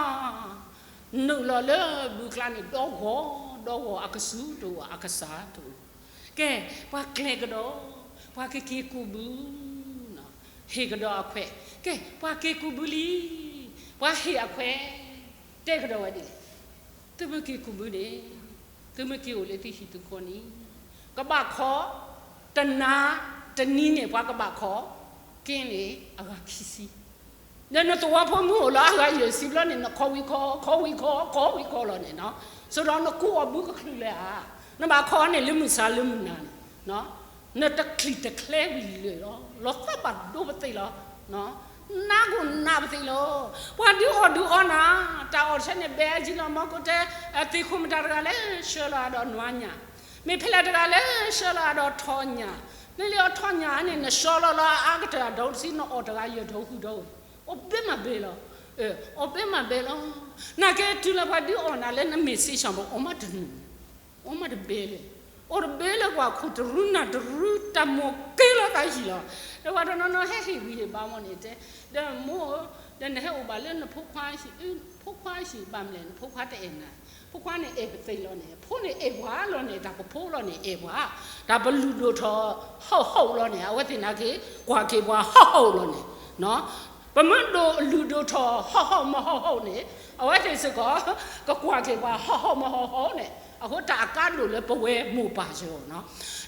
နုာ်လီၤလၢဘုကျါန့ၣ် ဒီဂီၤ, ဒီဂီၤအကစူၤတအိၣ် အကစၢ်တအိၣ်, ကဲ, ပှၤကျဲကဒီး, ပှၤကက့ၤကူးဘု ဟ့ၣ်ကဒီးအခွဲး, ကဲ, ပှၤက့ၤကူးဘုလံ, ပှၤဟ့ၣ်အခွဲး, တဲကဒီးဝဲဒ်လဲၣ်, သုမ့ၢ်က့ၤကူးဘုန့ၣ်, သုမ့ၢ်က့ၤအိၣ်လၢသုဟံၣ်သုဃီန့ၣ်, ကဘၣ်ခီ, တနၤ, တနံၤန့ၣ် ပှၤကဘၣ်ခီ, က့န့ၣ် အဂၤခံဆံ, ဒီးနသဝီဖိမုၢ်အိၣ်လီၤ အဂၤယဲၢ်ဆံဘျီန့ၣ် နခီဝံၤခီ, ခီဝံၤခီ, ခီဝံၤခီလီၤန့ၣ်, ဆိဒီးနကူးအီၤဘုကချုးလၢၤဧါ, နဘၣ်ခီန့ၣ်လၢမုၢ်ဆါလၢမုၢ်နၤန့ၣ် နတချံၣ်တချဲဝံၤလၢာ်လီၤ, လီၤသးဘၣ်ဒိပသ့လီၤ, နးကိၢ်နးပသ့လီၤ. ပှၤဒုးအီၣ်ဒုးအီနၤ, တၢ်အီၣ်တဆၢန့ၣ် ဘဲအကံလီၤ မီၢ်ကိတဲ, သ့ၣ်ခိၣ်မတၤတဂၤလဲၣ် ဆှၢလီၤအဒီးနွါညၣ်, မ့ၢ်ဖဲလဲၣ်တဂၤလဲၣ် ဆှၢလီၤအဒီးထီၣ်ညၣ်, မ့ၢ်လၢအီၤထီၣ်ညၣ်န့ၣ် နဆှၢလီၤလီၤအအါကတၢၢ်အဒီတဆံ နအီၣ်တဂၤယဲၢ်ထီၣ်ဃုထီၣ်, အီၣ်ဘဲမးဘဲလီၤ, အီၣ်ဘဲမးဘဲလီၤ. နာ်က့တုၤလၢပှၤဒုးအီၣ်နၤလၢနမ့ၢ်စ့ၢ်ဆၣ်ဘၣ် အီၣ်မးတနုာ် အီၣ်မးတဘဲလၢၤ, အီၣ်တဘဲလၢပှၤခိၣ်တရူးနၢ်တရူးတၢ်မိၢ်ကဲလီၤသးယံာ်လီၤ. ဒီးပှၤတနီၤနီၤဟဲဟ့ၣ်ဂံၢ်ဟ့ၣ်ဘါမီၢ်န့ၣ်တဲ, ဒီးမိၢ်, ဒီးနဟဲအိၣ်ဘၣ်လၢနဖိခွါဟံၣ်, ဖိခွါဟံၣ်ဘၣ်မလဲၣ် နဖိခွါတအဲၣ်နၤ, ဖိခွါန့ၣ်အဲၣ်ပသ့လီၤန့ၣ်, ဖိန့ၣ်အဲၣ်ပှၤလီၤန့ၣ်, တၢ်ပဖိလီၤန့ၣ်အဲၣ်ပှၤ, တၢ်ပလုၢ်ဒိၣ်ထီၣ်ဟီၣ်ဟီၣ်လီၤန့ၣ်, အဝဲသ့ၣ်နာ်က့ ကွၢ်က့ၤပှၤဟီၣ်ဟီၣ်လီၤန့ၣ် ပမ့ၢ်ဒိၣ်လုၢ်ဒိၣ်ထီၣ်ဟီၣ်ဟီၣ်မီၢ်ဟီၣ်ဟီၣ်န့ၣ်, အဝဲသ့ၣ်စ့ၢ်ကီး ကကွၢ်က့ၤပှၤဟီၣ်ဟီၣ်မီၢ်ဟီၣ်ဟီၣ်န့ၣ်, အဃိတၢ်အကါဒိၣ်လၢပဝဲမိၢ်ပၢ်စ့ၢ်ကီးနီၤ.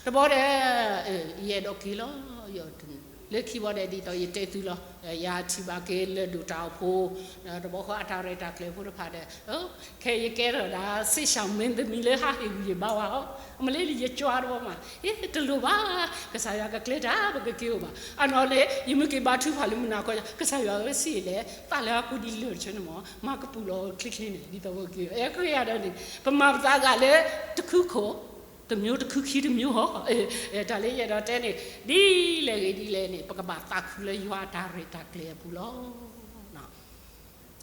တဘျီဒီး ယအဲၣ်ဒိးက့ၤလီၤ, လၢခံဘျီဒီးဒ်သိးယတဲသုလီၤ, ယထံၣ်ဘၣ်က့ၤလၢၢ်ဒိၣ်တၢ်အိၣ်ဖှိၣ်, တဘျီဃီအတၢ်ရဲၣ်တၢ်ကျဲၤဖိတဖၣ်ဒီး ခဲအံၤယကဲထီၣ်ဒၣ် စ့ၢ်ဆၣ်မင်းသမီးလၢဟးဟ့ၣ်ဂံၢ်ဟ့ၣ်ဘါဝဲအီၤ, အမ့ၢ်လၢယကွၢ်တဘျီမး, အ့ တလိၣ်ဘၣ်, ကစၢ်ယွၤကကျဲၤတၢ် ပကက့ၤအိၣ်ဘၣ်. အနီၢ်န့ၣ် ယမ့ၢ်က့ၤဘါထုကဖၣ်လၢမုၢ်နၤခီ, ကစၢ်ယွၤဧၢ စံးလဲၣ်, သးလၢအကူဒံးလၢာ်တဆၢန့ၣ်မး, မၤကပူၤလီၤချ့ချ့န့ၣ် ဒ်သိးပကက့ၤ, အဲ ခရံာ်ယၤဒီးန့ၣ် ပမၤပသးဂၤလၢ တခုခိၣ် တမျိုးတခုခံတမျိုးဟီ, တၢ်လၢယအဲၣ်ဒိးတဲန့ၣ် ဒ်လဲၣ်ဂ့ၤဒ်လဲၣ်န့ၣ် ပကဘၣ်သးခုလၢယွၤအတၢ်ရဲၣ်တၢ်ကျဲၤအပူၤလီၤ.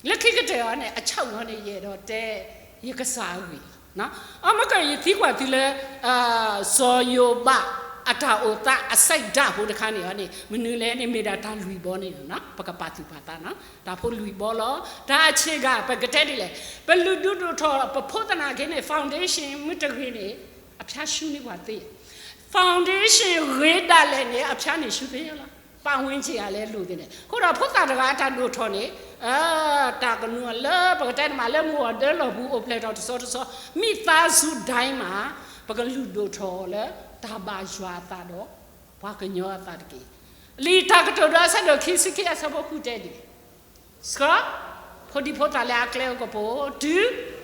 လၢခံကတၢၢ်အံၤန့ၣ် အဆၢကတီၢ်န့ၣ် ယအဲၣ်ဒိးတဲ ယကစၢ်အဂ့ၢ်လီၤ. အမ့ၢ်ကယသံကွၢ်သုလၢ စီၤယိၤဘး အတၢ်အိၣ်သးအစဲးဒၣ်ဖိတခါန့ၣ်အံၤန့ၣ် မနုၤလဲၣ်န့ၣ် မ့ၢ်ဒၣ်တၢ်လွံၢ်ဘီန့ၣ်လီၤ. ပကပာ်သူၣ်ပာ်သးနီၤ တၢ်ဖိလွံၢ်ဘီလီၤ. တၢ်အဆံးတဂၤ ပကတဲဒ်လဲၣ်, ပလုၢ်ဒိၣ်ဒိၣ်ထီၣ် ပဖိသနာ်က့န့ၣ် foundation မ့ၢ်တဂ့ၤန့ၣ် အဖျါဆူန့ၢ်ပှၤသ့. foundation ဂ့ၤဒၣ်လဲာ်န့ၣ် အဖျါန့ၢ်ဆူသ့လီၤ. ပတ်ဝန်းကျင် အလဲလိာ်သ့န့ၣ် အဃိဒီးဖိသၣ်တဂၤအတၢ်ဒိၣ်ထီၣ်န့ၣ် တၢ်ကနုာ်လၢပကတဲန့ၣ်မးလၢမုၢ်အီၣ်ဒၢလီၢ်ပူၤအိၣ်ဖျဲၣ်ထီၣ်တစီတစီ မိသားစုတိုင်းမှာ ပကလုၢ်ဒိၣ်ထီၣ်လၢတၢ်ဘၣ်ယွၤအသးဒီး ပှၤကညီအသးတက့ၢ်. လံာ်တၢ်ကတိၤဒိအဆၢဒိၣ်ခံဆံခံအဆၢဖိဃုတဲဒ်လဲၣ် ဆှၢ ဖိဒံဖိသၣ်လၢအကျဲအကပိၤ တုၤ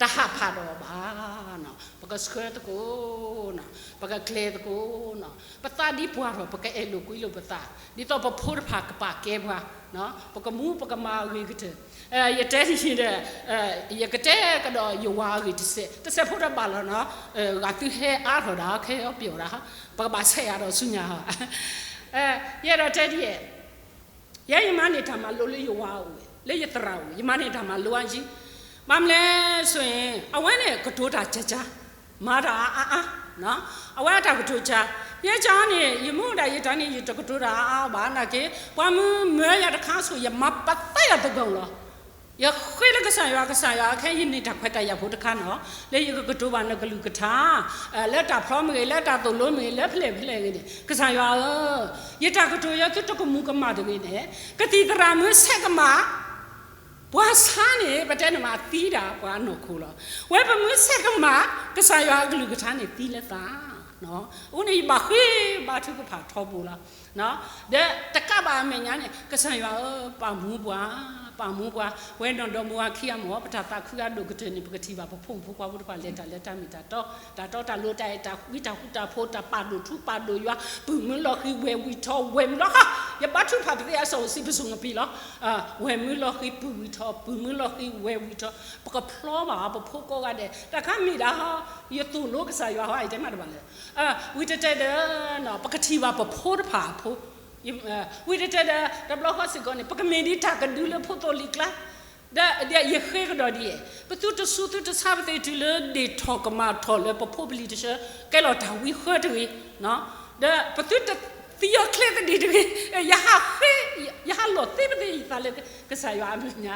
တဟးဖးဒီးအီၤဘၣ်. ပကဆှၢသကိး, ပကကျဲၤသကိး, ပသးဒ်ပှၤထီၣ် ပကအဲၣ်လိာ်ကွံလိာ်ပသး, ဒ်သိးပဖိတဖၣ်ကပာ်ကဲပှၤ, ပကမူပကမၤအဂ့ၤကတၢၢ်. ယတဲဒ်ဒီး ယကတဲကဒီးယဝၤအဂ့ၢ်တစဲး, တစဲးဖိတဘၣ်လီၤနီၤ, ဂၤသုဟဲအါထီၣ်ဒၣ် ခဲအီၤပျီၢ်ဒၣ်, ပကဘၣ်ဆဲးယၤဒီးဆူညါဟီ, ယအဲၣ်ဒိးတဲဒ်အံၤ ယဲယမၤန့ၢ်တၢ်မၤလိလၢယဝၤအိၣ်, လၢယသရၣ်အိၣ်, ယမၤန့ၢ်တၢ်မၤလိအါယံၤ, ဘၣ်မနုၤလဲၣ်ဆိၣ်အံၤ အဝဲန့ၣ်ကတိၤတၢ်ကၠၢကၠၢ, မၤတၢ်အါအါ, အဝဲအတၢ်ကတိၤကၠၢ, ယဲကၠၢန့ၣ် ယမူဒါယတၢ်န့ၣ် ယတကတိၤတၢ်အါအါဘၣ်နာ်က့, ပှၤမုၢ်မၢယၤတခါဆိၣ် ယမၤပသဲယၤသဂီၢ်လီၤ. ယဃ့လၢကစၢ်ယွၤ, ကစၢ်ယွၤ ခဲအံၤယန့ၢ်တၢ်ခွဲးတၢ်ယာ်ဖိတခါနီၤ, လၢယကကတိၤဘၣ်နကလုၢ်ကထါ, လၢတၢ်ဖျီမ့ၢ်ဂ့ၤ, လၢတၢ်သိၣ်လိမ့ၢ်ဂ့ၤ, လၢဖဲလဲၣ်ဖဲလဲၣ်ဂ့ၤန့ၣ်, ကစၢ်ယွၤဧၢ, ယတၢ်ကတိၤယသုတကမူၤကမၣ်တဂ့ၤန့ၣ်, ကသံၣ်သရၣ်မုၣ်ဆဲးကမၣ်, ပှၤဆါန့ၣ် ပတဲန့ၣ်မးသံဒၣ်ပှၤအနီၢ်ခိလီၤ. ဝဲပမုၢ်ဆဲးကမၣ်, ကစၢ်ယွၤအကလုၢ်ကထါန့ၣ်သံလၢသး, အဃိန့ၣ် ယဘၣ်ဃ့ဘါထုကဖၣ်ထီဘိလီၤ. ဒီးတကးဘၣ်အမဲာ်ညါန့ၣ် ကစၢ်ယွၤဧၢ, ပာ်မူပှၤ, ပာ်မူပှၤ, ဝဲနီၢ်ဒီမါဝၤခံဂၤမ့ၢ် ပတၢ်သးခုအဒိၣ်ကတၢၢ်န့ၣ် ပကထံၣ်ဘၣ်ပဖိမုၣ်ဖိခွါဖိတဖၣ်လဲၤတၢ်လၢတၢ်မ့ၢ်တၢ်တီ, တၢ်တီတၢ်လိၤ တၢ်အဲၣ်တၢ်ကွံ တၢ်ဃူတၢ်ဖိး တၢ်ပာ်ဒိၣ်ထူပာ်ဒိၣ်ယွၤ, ပုၢ်မုၢ်လီၤဃံၤဝဲၢ်ဝံၤထီၣ် ဝဲၢ်မုၢ်လီၤဃံၤ, ယဘါထုကဖၣ်ပသ့အစီၣ်အိၣ်စံးပစိၤငပံၤလီၤ. ဝဲၢ်မုၢ်လီၤဃံၤ ပုၢ်ဝံၤထီၣ်, ပုၢ်မုၢ်လီၤဃံၤ ဝဲၢ်ဝံၤထီၣ်, ပကဖျီဘၣ်ပဖိကိးဂၤဒဲး, တၢ်ခါမ့ၢ်ဒၣ်ဟီ, ယသိၣ်လိကစၢ်ယွၤဟီ ယတဲမးတဘၣ်လၢ ဝံၤတဲတဲဒီး ပကထံၣ်ဘၣ်ပဖိတဖၣ်အဖိ, ဝံၤတဲတဲဒီး တဘျီဃီစ့ၢ်ကီးန့ၣ် ပကမ့ၢ်ဒ်တၢ်ကဒုလၢဖိသိလံၤကျါ, ဒီးယဃ့ကဒီးဒ်အံၤ, ပသုတဆူသုတဆါပသ့တုၤလၢဒ့ၣ်ထီၣ်ကမၣ်ထီၣ်လၢပဖိပလံၤတဆၢ ကဲလီၤတၢ်ဝံဃၢတဂ့ၤ, ဒီးပသုတသံအီၤချ့သဒံးတဂ့ၤ, ယဟးဃ့, ယဟးလီၤသ့ပသ့ယသးလၢကစၢ်ယွၤအမဲာ်ညါ,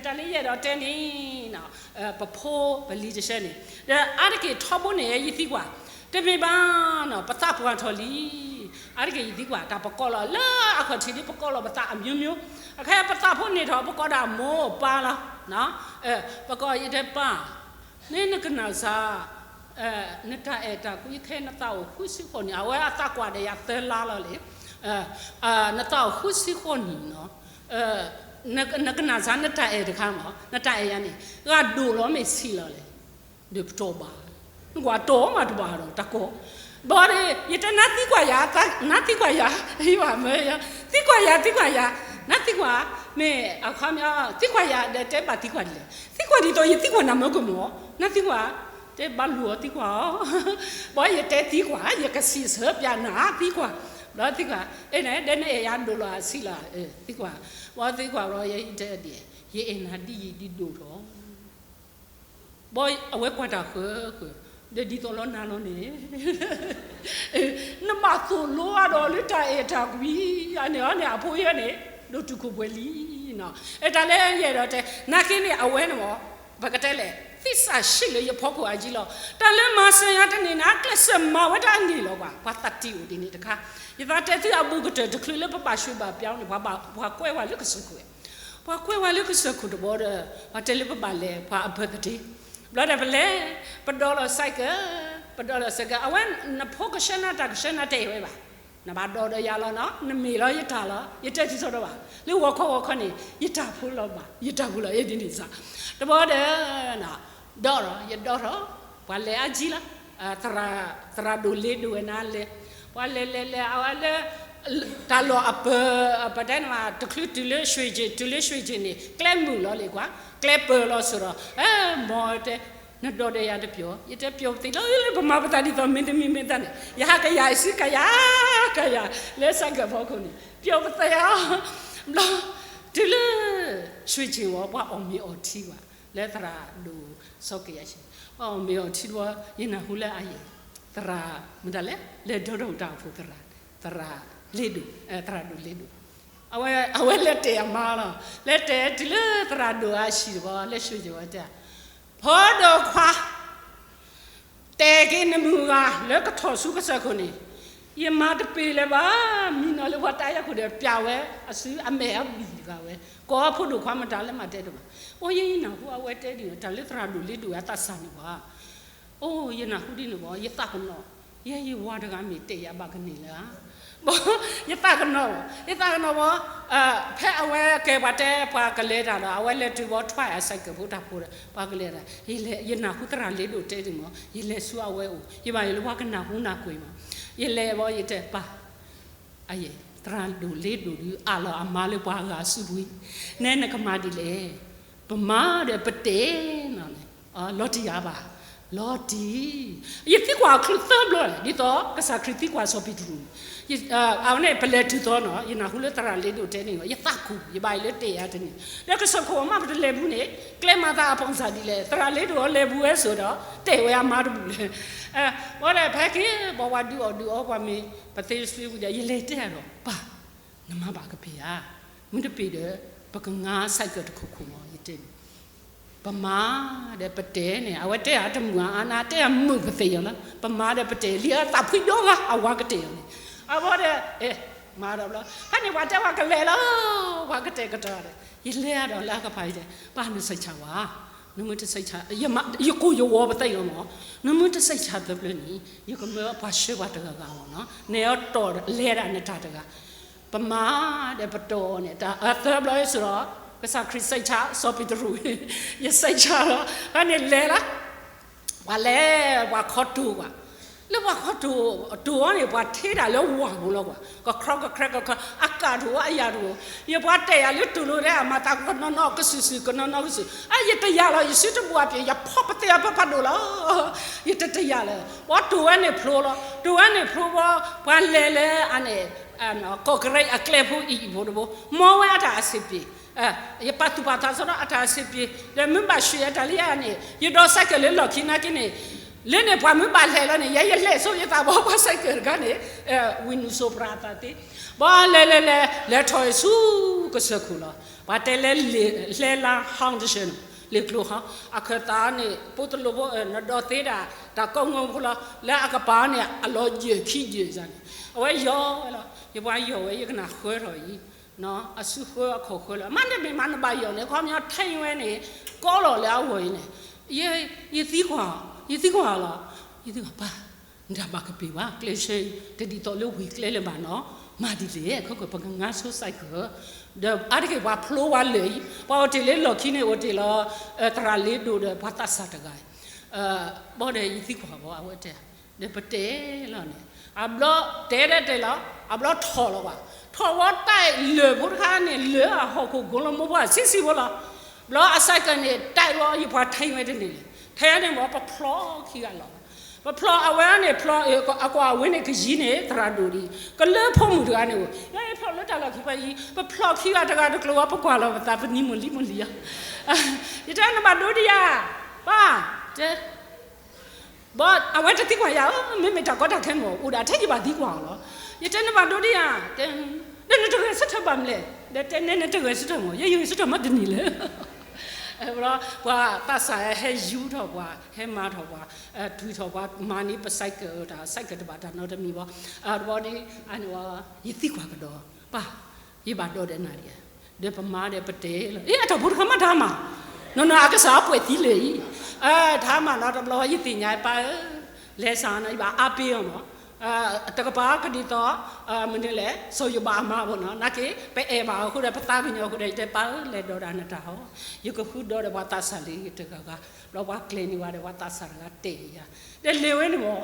တၢ်လၢယအဲၣ်ဒိးတဲန့ၣ် ပဖိပလံၤတဆၢန့ၣ်, ဒီးအါတက့ၢ်ထီဘိန့ၣ် ယသံကွၢ်, တမ့ၢ်ဘၣ်, ပသးပှၢ်ထီၣ်လံ, အါတက့ၢ်ယသံကွၢ် တၢ်ပကိးလီၤလၢအခီၣ်ထံးဒ်ပကိးလီၤပသးအမျိုးမျိုး, အခါပသးဖိန့ၢ်ထီၣ် ပကိးဒၣ်မိၢ်ပၢ်လီၤ, ပကိးယတဲပၢ်, မ့ၢ်နကနၣ်စၢ် နတၢ်အဲၣ်တၢ်ကွံခဲနသးအိၣ်ဃုဆံဃိးနံၣ်, အဝဲအသးကွၢ်ဒီးယၤသၢလါလီၤလံ, နသးအိၣ်ဃုဆံဃိးနံၣ်နီၤ, နကနၣ်စၢ်နတၢ်အဲၣ်တခါမး, နတၢ်အဲၣ်ယၤန့ၣ် ဂၤဒိၣ်လီၤမ့ၢ်ဆံးလီၤလဲၣ်, ဒီးပတီၢ်ဘၣ်, နကွၢ်တီၢ်မးတဘၣ်ဒီးတၢ်ကိး, ဘၣ်ဒီး ယတဲနၤသံကွၢ်ယၤ, နၤသံကွၢ်ယၤ, ယဘၣ်မၢယၤ, သံကွၢ်ယၤ သံကွၢ်ယၤ, နၤသံကွၢ်, မ့ၢ်အခီပညီ သံကွၢ်ယၤဒီးတဲဘၣ်သံကွၢ်ဒ်လဲၣ်, သံကွၢ်ဒ်သိးယသံကွၢ်နၤမၢကမၢ်, နၤသံကွၢ်, တဲဘၣ်လူၤအီၤသံကွၢ်အီၤ, ဘၣ်ယတဲသံကွၢ် ယကစံးဆၢပျးနၤသံကွၢ်, ဘျီသံကွၢ်, အဲၣ်န့ၣ် ဒီးနအဲၣ်ယၤဒိၣ်လီၤအဆံးလီၤ, သံကွၢ်, ဘၣ်သံကွၢ်ဘျီ ယတဲဒ်, ယအဲၣ်နၤဒ်ယံာ်ဒ်ဒိၣ်ထီၣ် ဘၣ်အဝဲကွၢ်တၢ်ဃၢဃၢ, ဒီးဒ်သိးလီၤနၤလီၤန့ၣ်, နဘၣ်သိၣ်လိအါဒီးလၢတၢ်အဲၣ်တၢ်ကွံ, အန့ၣ်အီၤန့ၣ် အဖိယဲန့ၣ် ဒိၣ်တုာ်ခိၣ်ပှဲၤလံနီၤ, အဲၣ်တၢ်လၢယအဲၣ်ဒိးတဲ, နာ်က့န့ၣ် အဝဲန့ၣ်မး, ပကတဲလဲၣ် သစ္စာရှိလၢယဖီခိၣ်အယံၤလီၤ, တၢ်လၢမၤစၢၤယၤတန့ၢ်န့ၣ် အကျဲးစၢးမၤဝဲဒၣ်အန့ၣ်လီၤကွၢ်, ပှၤသးတံၢ်အိၣ်ဒ်န့ၣ်တခါ, ယသးတဲသုအဘူးကတၢၢ်တချုးလၢပဘၣ်ဆှၢဘၣ်ပျီန့ၣ် ပှၤကွဲဝဲလၢကစၢၢ်ခိၣ် ပှၤကွဲဝဲလၢကစၢၢ်ခိၣ်တဘီဒီး ပှၤတဲလၢပဘၣ်လဲၤပှၤအဘၢၣ်သဒ့, ဘျီဒီးပလဲၤ, ပဒိးလီၤ cycle, ပဒိးလီၤ cycle, အဝဲနဖိကဆှၢနၤတၢ်ကဆှၢနၤတအဲၣ်ဝဲဘၣ်, နဘၣ်ဒိးဒီးယၤလီၤနီၤ, နမ့ၢ်လီၤယတၢ်လီၤ, ယတဲတံၤသီတဘၣ်, လၢဂီၤခီဂီၤခီန့ၣ် ယတၢ်ဖိလီၤဘၣ်, ယတၢ်ဖိလီၤ ယဒ်န့ၣ်စ့ၢ်, တဘီဒီး ဒီး ယဒီးထီၣ်, ပှၤလဲၤအါကံလီၤ, သရၣ်ဒိၣ်လ့ဒိၣ်ဝဲနၤလဲၤ, ပှၤလဲၤလဲၤလဲၤ အဝဲလၢ တၢ်လီၢ်အပၢၢ် ပတဲန့ၣ်မး တချုးတုၤလၢ ရွှ့ၣ်ကျင် တုၤလၢ ရွှ့ၣ်ကျင် န့ၣ် ကျဲမုာ်လီၤလံကွၢ်, ကျဲပၢၢ်လီၤစ့ၢ်ဒီး, မ်တဲ, နဒီးဒီးယၤတပျီၤ, ယတဲပျီၤပသ့လီၤ, လၢပမၤပသးဒ်သိးမ့တမံၤမ့ၢ်သးန့ၣ် ယဟးကယၤဆံကယၤ, ကယၤ, လၢ cycle ဖီခိၣ်န့ၣ် ပျီၤပသ့အီၤ, ဘျီ, တုၤလၢ ရွှ့ၣ်ကျင် ဝံၤ ပှၤအီၣ်မ့ၤအီထံကွၢ် လၢသရၣ်ဒိၣ်စီၤကယၤဆံ, ပှၤအီၣ်မ့ၤအီထံတဘျီ, ယနၢ်ဟူလၢအယဲၢ်, သရၣ် မတၤလဲၣ်, လၢဒီဒီတၢ်အိၣ်ဖှိၣ်သရၣ်, သရၣ်လ့ဒိၣ်, သရၣ်ဒိၣ်လ့ဒိၣ်, အဝဲ အဝဲလဲၤတဲာ်အမါလီၤ, လဲၤတဲာ်တုၤလၢသရၣ်ဒိၣ်အဟံၣ်တဘျီ လၢ ရွှ့ၣ်ကျင် ဝံၤတဲ, ဖိဒိၣ်ခွါ တဲက့ၤနမုၢ်ဂၤလၢကထီၣ်ဆူကစၢၢ်ခိၣ်န့ၣ်, ယမၤတပ့ၤလၢၤဘၣ်, မံနီၤလၢပှၤတၢ်အဲၣ်ခိၣ်ဒီး ပျးဝဲအစုအမဲာ်အဘံၣ်တဂၤဝဲ, ကိးအဖိဒိၣ်ခွါမတၤလၢမၤတဲတဘၣ်. အိၣ်ယဲယနၢ်ဟူအဝဲတဲဒ်န့ၣ် တၢ်လၢသရၣ်ဒိၣ်လ့ဒိၣ်အသးစၢ်န့ၣ်ပှၤ အိၣ်ယနၢ်ဟူဒ်န့ၣ်ဘၣ်, ယသးကနီၤ, ယဲယဝၤတဂၤမ့ၢ်တဲယၤဘၣ်ကန့ၢ်လၢၤဧါ, ဘၣ်ယသးကနီၤဘၣ်, ယသးကနီၤဘၣ်, ဖဲအဝဲကဲပှၤတဲပှၤကလဲၤတၢ်ဒီး အဝဲလဲၤတုၤဘၣ်ထွဲအစဲးကၢၣ်ဖိတၢ်ဖိဒီး ပှၤကလဲၤတၢ်, ယနၢ်ဟူသရၣ်လ့ဒိၣ်တဲဒ်န့ၣ်မ့ၢ် ယလဲၤဆူအဝဲအိၣ်, ယဘၣ်ယိၣ်လၢပှၤကနၢ်ဟူနၢ်ကွံာ်မး, ယလဲၤဘၣ်ယတဲပၢ် အယဲၢ် သရၣ်ဒိၣ်လ့ဒိၣ်ဒုးအးလီၤအမါလၢပှၤဂၤစုပူၤ, နဲနကမၤဒ်လဲၣ်, ပမၤဒီးပတဲနီၤန့ၣ်, လီၤတံၢ်ယၤဘၣ်, လီၤတံၢ်, ယသံကွၢ်အီၤချုးသၢဘျီ, ဒ်သိးကစၢ်ခရံာ်သံကွၢ်စီၤပ့းတရူးန့ၣ်, အဝဲန့ၣ် ပလဲၤတုၤသီနီၤ, ယနၢ်ဟူလၢသရၣ်လ့ဒိၣ်တဲန့ၣ်, ယသးခူၣ် ယဘၣ်ယိၣ်လၢတဲယၤတန့ၢ်, ဒီးကစၢၢ်ခိၣ်အမါပတလဲၤဘူးန့ၣ်, ကျဲမၤသးအပီၢ်စၢ်ဒ်လဲၣ်, သရၣ်လ့ဒိၣ်အီၤလဲၤဘူးဝဲစိၤဒီး တဲဝဲအမါတဘူးလဲၣ် ဘၣ်ဒီးဖဲက့ၤ ပှၤဝၤဒုးအီၣ်ဒုးအီပှၤမ့ၢ် ပသ့စှ့ပူၤဒီး ယလဲၤတဲအီၤဒီး ပၢ်, နမၤဘၣ်ကပ့ၤဧါ, မ့ၢ်တပ့ၤဒီး ပကငါစဲးကၢၣ်တခိၣ်ခိၣ်မး ယတဲန့ၣ်, ပမၤဒီးပတဲန့ၣ်, အဝဲတဲအတမုာ်အါနါ တဲအမုာ်ပသ့ၣ်အီၤလၢ ပမၤဒီးပတဲ လံအသးဖှံဒိၣ်ဂၤ အဝၤကတဲအီၤန့ၣ်, အဝဲဒီး အဲ မၤဒီးဘျီ ဖဲန့ၣ်ပှၤတဲပှၤကလဲၤလီၤ, ပှၤကတဲာ်ကတီၤဒီး ယလဲၤဒီးလၢအကပၤယတဲ ပၢ်နစဲးဆါဝဲ နမ့ၢ်တစဲးဆါ, ယကိၢ်ယဂီၤပသ့ၣ်လီၤမး, နမ့ၢ်တစဲးဆါသၢဖျၢၣ်န့ၣ် ယကမၢပှၤဆှၢပှၤတဂၤဂၤမးနီၤ, နဲအီၤတီၢ်လဲၤဒၣ်နတၢ်တဂၤ, ပမၤဒီးပတဲန့ၣ် တၢ်အသၢဘျီအံၤစိဒီး ကစၢ်ခရံာ်စဲးဆါ စီၤပ့းတရူး, ယစဲးဆါလီၤ, ဖဲန့ၣ်လဲၤလီၤ ပှၤလဲၤ ပှၤခီတိၤကွၢ်, လၢပှၤခီတိၤ တိၤအီၤန့ၣ် ပှၤထ့တၢ်လၢဝၤပူၤလီၤကွၢ်, ကခြီကခြဲကခြီ, အကၣ်တအိၣ် အယၣ်တအိၣ်, ယပှၤတဲယၤလၢတိၤလိၤဒဲး အမၤသးကနီၢ်နီၢ်ကစုာ်စုာ် ကနီၢ်နီၢ်ကစုာ်, အယတယာ်လီၤ ယစုတဘူၣ်အပျ့ၤ ယဖီပသ့အဖၢဖးဒိၣ်လီၤ, ယတတယာ်လၢၤ, ပှၤတိၤဝဲန့ၣ်ဖျိလီၤ, တိၤဝဲန့ၣ်ဖျိဘီ ပှၤလဲၤလၢအန့ၣ် ကီၢ်ကရံအကျဲဖိအံၤအံၤဖိတဘိ မ်ဝဲအတၢ်အဆံးပျ့ၤ ယပာ်သူၣ်ပာ်သးစ့ၢ်ဒီးအတၢ်အဆံးပျ့ၤ, ဒီးမ့ၢ်ဘၣ်ဆှၢယတၢ်လၢယၤန့ၣ် ယဒိးစဲးကၢၣ်လၢလီၢ်ခံနာ်က့န့ၣ်, လၢန့ၣ်ပှၤမ့ၢ်ဘၣ်လဲၤလီၤန့ၣ် ယဲယလဲၤဆိယသးဘီပှၤစဲးကၢၣ်တဂၤန့ၣ်, ဝံနုၤစိးပြးအသးသ့, ဘီလဲၤလဲၤလဲၤ လဲၤထီၣ်ဆူကစၢၢ်ခိၣ်လီၤ, ပှၤတဲလဲၤ လဲၤလါဟီတဆၢန့ၣ် လ့ၣ်ကျိၤဟီ, အခၢၣ်သးန့ၣ် ပိတလိၣ်ဖိ နဒိးသ့ဒၣ် တၢ်ကိးမုၢ်ဖိလီၤ, လၢအကပၤန့ၣ် အလီၤယၢၢ်ခံယၢၢ်စ့ၢ်န့ၣ်, အဝဲယီၤဝဲလီၤ, ယပှၤယီၤဝဲ ယကနၣ်ဃၢထီၣ်အံၤ အစုဃၢအခီၣ်ဃၢလီၤ, မ့တမ့ၢ်မးနဘၣ်ယီၤန့ၣ် ခီပညီထဲဝဲန့ၣ် ကီလီၤလၢအဂီၢ်အံၤန့ၣ်, ယ ယသံကွၢ်, ယသံကွၢ်လီၤ, ယသံကွၢ်ပၢ်, နတၢ်ဘၣ်ကပ့ၤဘၣ် ကျဲဆၢအံၤ တဒ်သိးလၢဝ့ၢ်ကျဲလၢၤဘၣ်နီၤ, မၤဒ်လဲၣ် ခဲကပကငါဆိစဲးကၢၣ်, ဒီးအါတက့ၢ်ပှၤဖျိဝဲလၢာ်အံၤ ပှၤအိၣ်တ့ၢ်လၢလီၢ်ခံန့ၣ် အိၣ်တ့ၢ်လီၤ သရၣ်လ့ဒိၣ်ဒီးပှၤသးစၢ်တဂၤအံၤ, ဘီဒီးယသံကွၢ်ဘီ အဝဲတဲ ဒီးပတဲလီၤန့ၣ် အဘျီတဲဒဲးတဲလီၤ အဘျီထီၣ်လီၤဘၣ်, ထီၣ်ဝဲတၢ်လၢာ်ဖိတခါန့ၣ် လၢအဟီၣ်ခိၣ်ကိၤလီၤမိၢ်ပှၢ်ဆံးဆံးဖိလီၤ, ဘျီအစဲးကၢၣ်န့ၣ် တၢ်လီၤ ယပှၤထဲဝဲတန့ၢ်လဲၣ်, ထဲန့ၣ်ဘီ ပဖျီခံဂၤလီၤ, ပဖျီအဝဲန့ၣ်ဖျီ အကွၢ်အဝဲန့ၣ်ကယံၤန့ၣ် သရၣ်ဒိၣ်ဒံး ကလၢဖိမုၣ်တဂၤန့ၣ်ဧိၤ ယဲယဖျီလၢတၢ်လီၢ်ခံဖဲယံၤ ပဖျီခံဂၤတဂၤတကျိၤဝဲ ပကွၢ်လီၤပသးပနံၤမုၢ်လံမုၢ်လံဧါ, ယတဲနဘၣ်ဒိဒံးဧါ, ပၢ်, တဲ ဘီအဝဲတသံကွၢ်ယၤဧၢ, မ့မ့ၢ်တၢ်ကီတၢ်ခဲမ့ၢ်အိၣ်ဒၣ်ထဲယဘၣ်သံကွၢ်အီၤလီၤ, ယတဲနဘၣ်ဒိဒံးဧါ, တဲ ဒီးနတဂဲၤဆၢထၢၣ်ဘၣ်မလဲၣ်, ဒီးတဲနဲနတဂဲၤဆၢထၢၣ်မ့ၢ် ယဲယဂဲၤဆၢထၢၣ်မးတန့ၢ်လၢၤ, ဘီပှၤသးစၢ်ဟဲယူၤထီၣ်ပှၤ ဟဲမၤထီၣ်ပှၤ တုၤထီၣ်ပှၤမၤန့ၢ်ပစဲးကၢၣ်တၢ် စဲးကၢၣ်တဘၣ်တၢ်နီတမံၤဘီ, တဘီဒီး အန့ၣ် ယသံကွၢ်ကဒီး ပၢ်, ယဘၣ်ဒိဒီးနၤဒံးဧါ, ဒီးပမၤဒီးပတဲလီၤ, အ့ အတၢ်ဖိတခါမးတၢ်မၤ, နီၢ်နီၢ်အကစၢ်အပှဲၤသံလၢာ်အံၤ, တၢ်မၤနီတဘျီ ယသ့ၣ်ညါ ပၢ်ဧၢ, လဲၤစၢ်နီၤ ယဘၣ်အါပ့ၤအီၤမး, တကပၤကဒ်သိး မနုၤလဲၣ် စီၤယိၤဘးအမါဘၣ်နီၤ, နာ်က့ ပအဲၣ်ဘၣ်အဃိဒီး ပသးကညီၤအဃိဒီး ယတဲပၢ်ဧၢ လဲၤဒိးဒၣ်နတၢ်ဟီ, ယကဃုဒိးဒီးပှၤသးစၢ်လၢယတဂၤဂၤ, ဘျီပှၤကျဲၤန့ၢ်ဝဲဒီး ပှၤသးစၢ်တဂၤတဲာ်ယၤ, ဒီးလဲၤဝဲန့ၣ်မး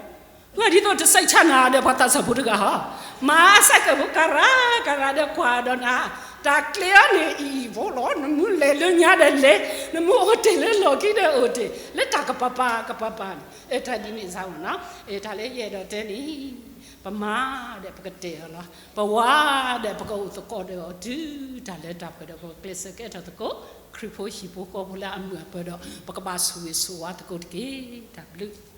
ပှၤဒ်သိးတစဲးဆါနၤဒီးပှၤသးစၢ်ဖိတဂၤဟီ, မၤအစဲးကၢၣ်ဖိကရၢကရၢဒီးကွၢ်ဒီးနၤ, တၢ်ကျဲအီၤန့ၣ်အံၤဖိလီၤ, နမ့ၢ်လဲၤလၢညါဒီးလဲၤ, နမ့ၢ်အိၣ်တ့ၢ်လၢလီၢ်ခံဒီးအိၣ်တ့ၢ်, လၢတၢ်ကပၤပၤကပၤပၤန့ၣ်, တၢ်ဒ်န့ၣ်စ့ၢ်မးနီၤ, တၢ်လၢယအဲၣ်ဒိးတဲန့ၣ်, ပမၤဒီးပကတဲာ်အီၤလီၤ, ပဝၤဒီးပကအိၣ်သကိးဒီးအီၤတုၤတၢ်လၢတၢ်ပှဲၤဒီး ပကျဲးစၢးကဲထီၣ်သကိး, ခရံာ်ဖိဟံၣ်ဖိဃီဖိလၢအမုာ်အပၢၤဒီး ပကဘၣ်ဆိၣ်ဂ့ၤဆိၣ်ဝါသကိးတက့ၢ်. တၢ်ဘျုး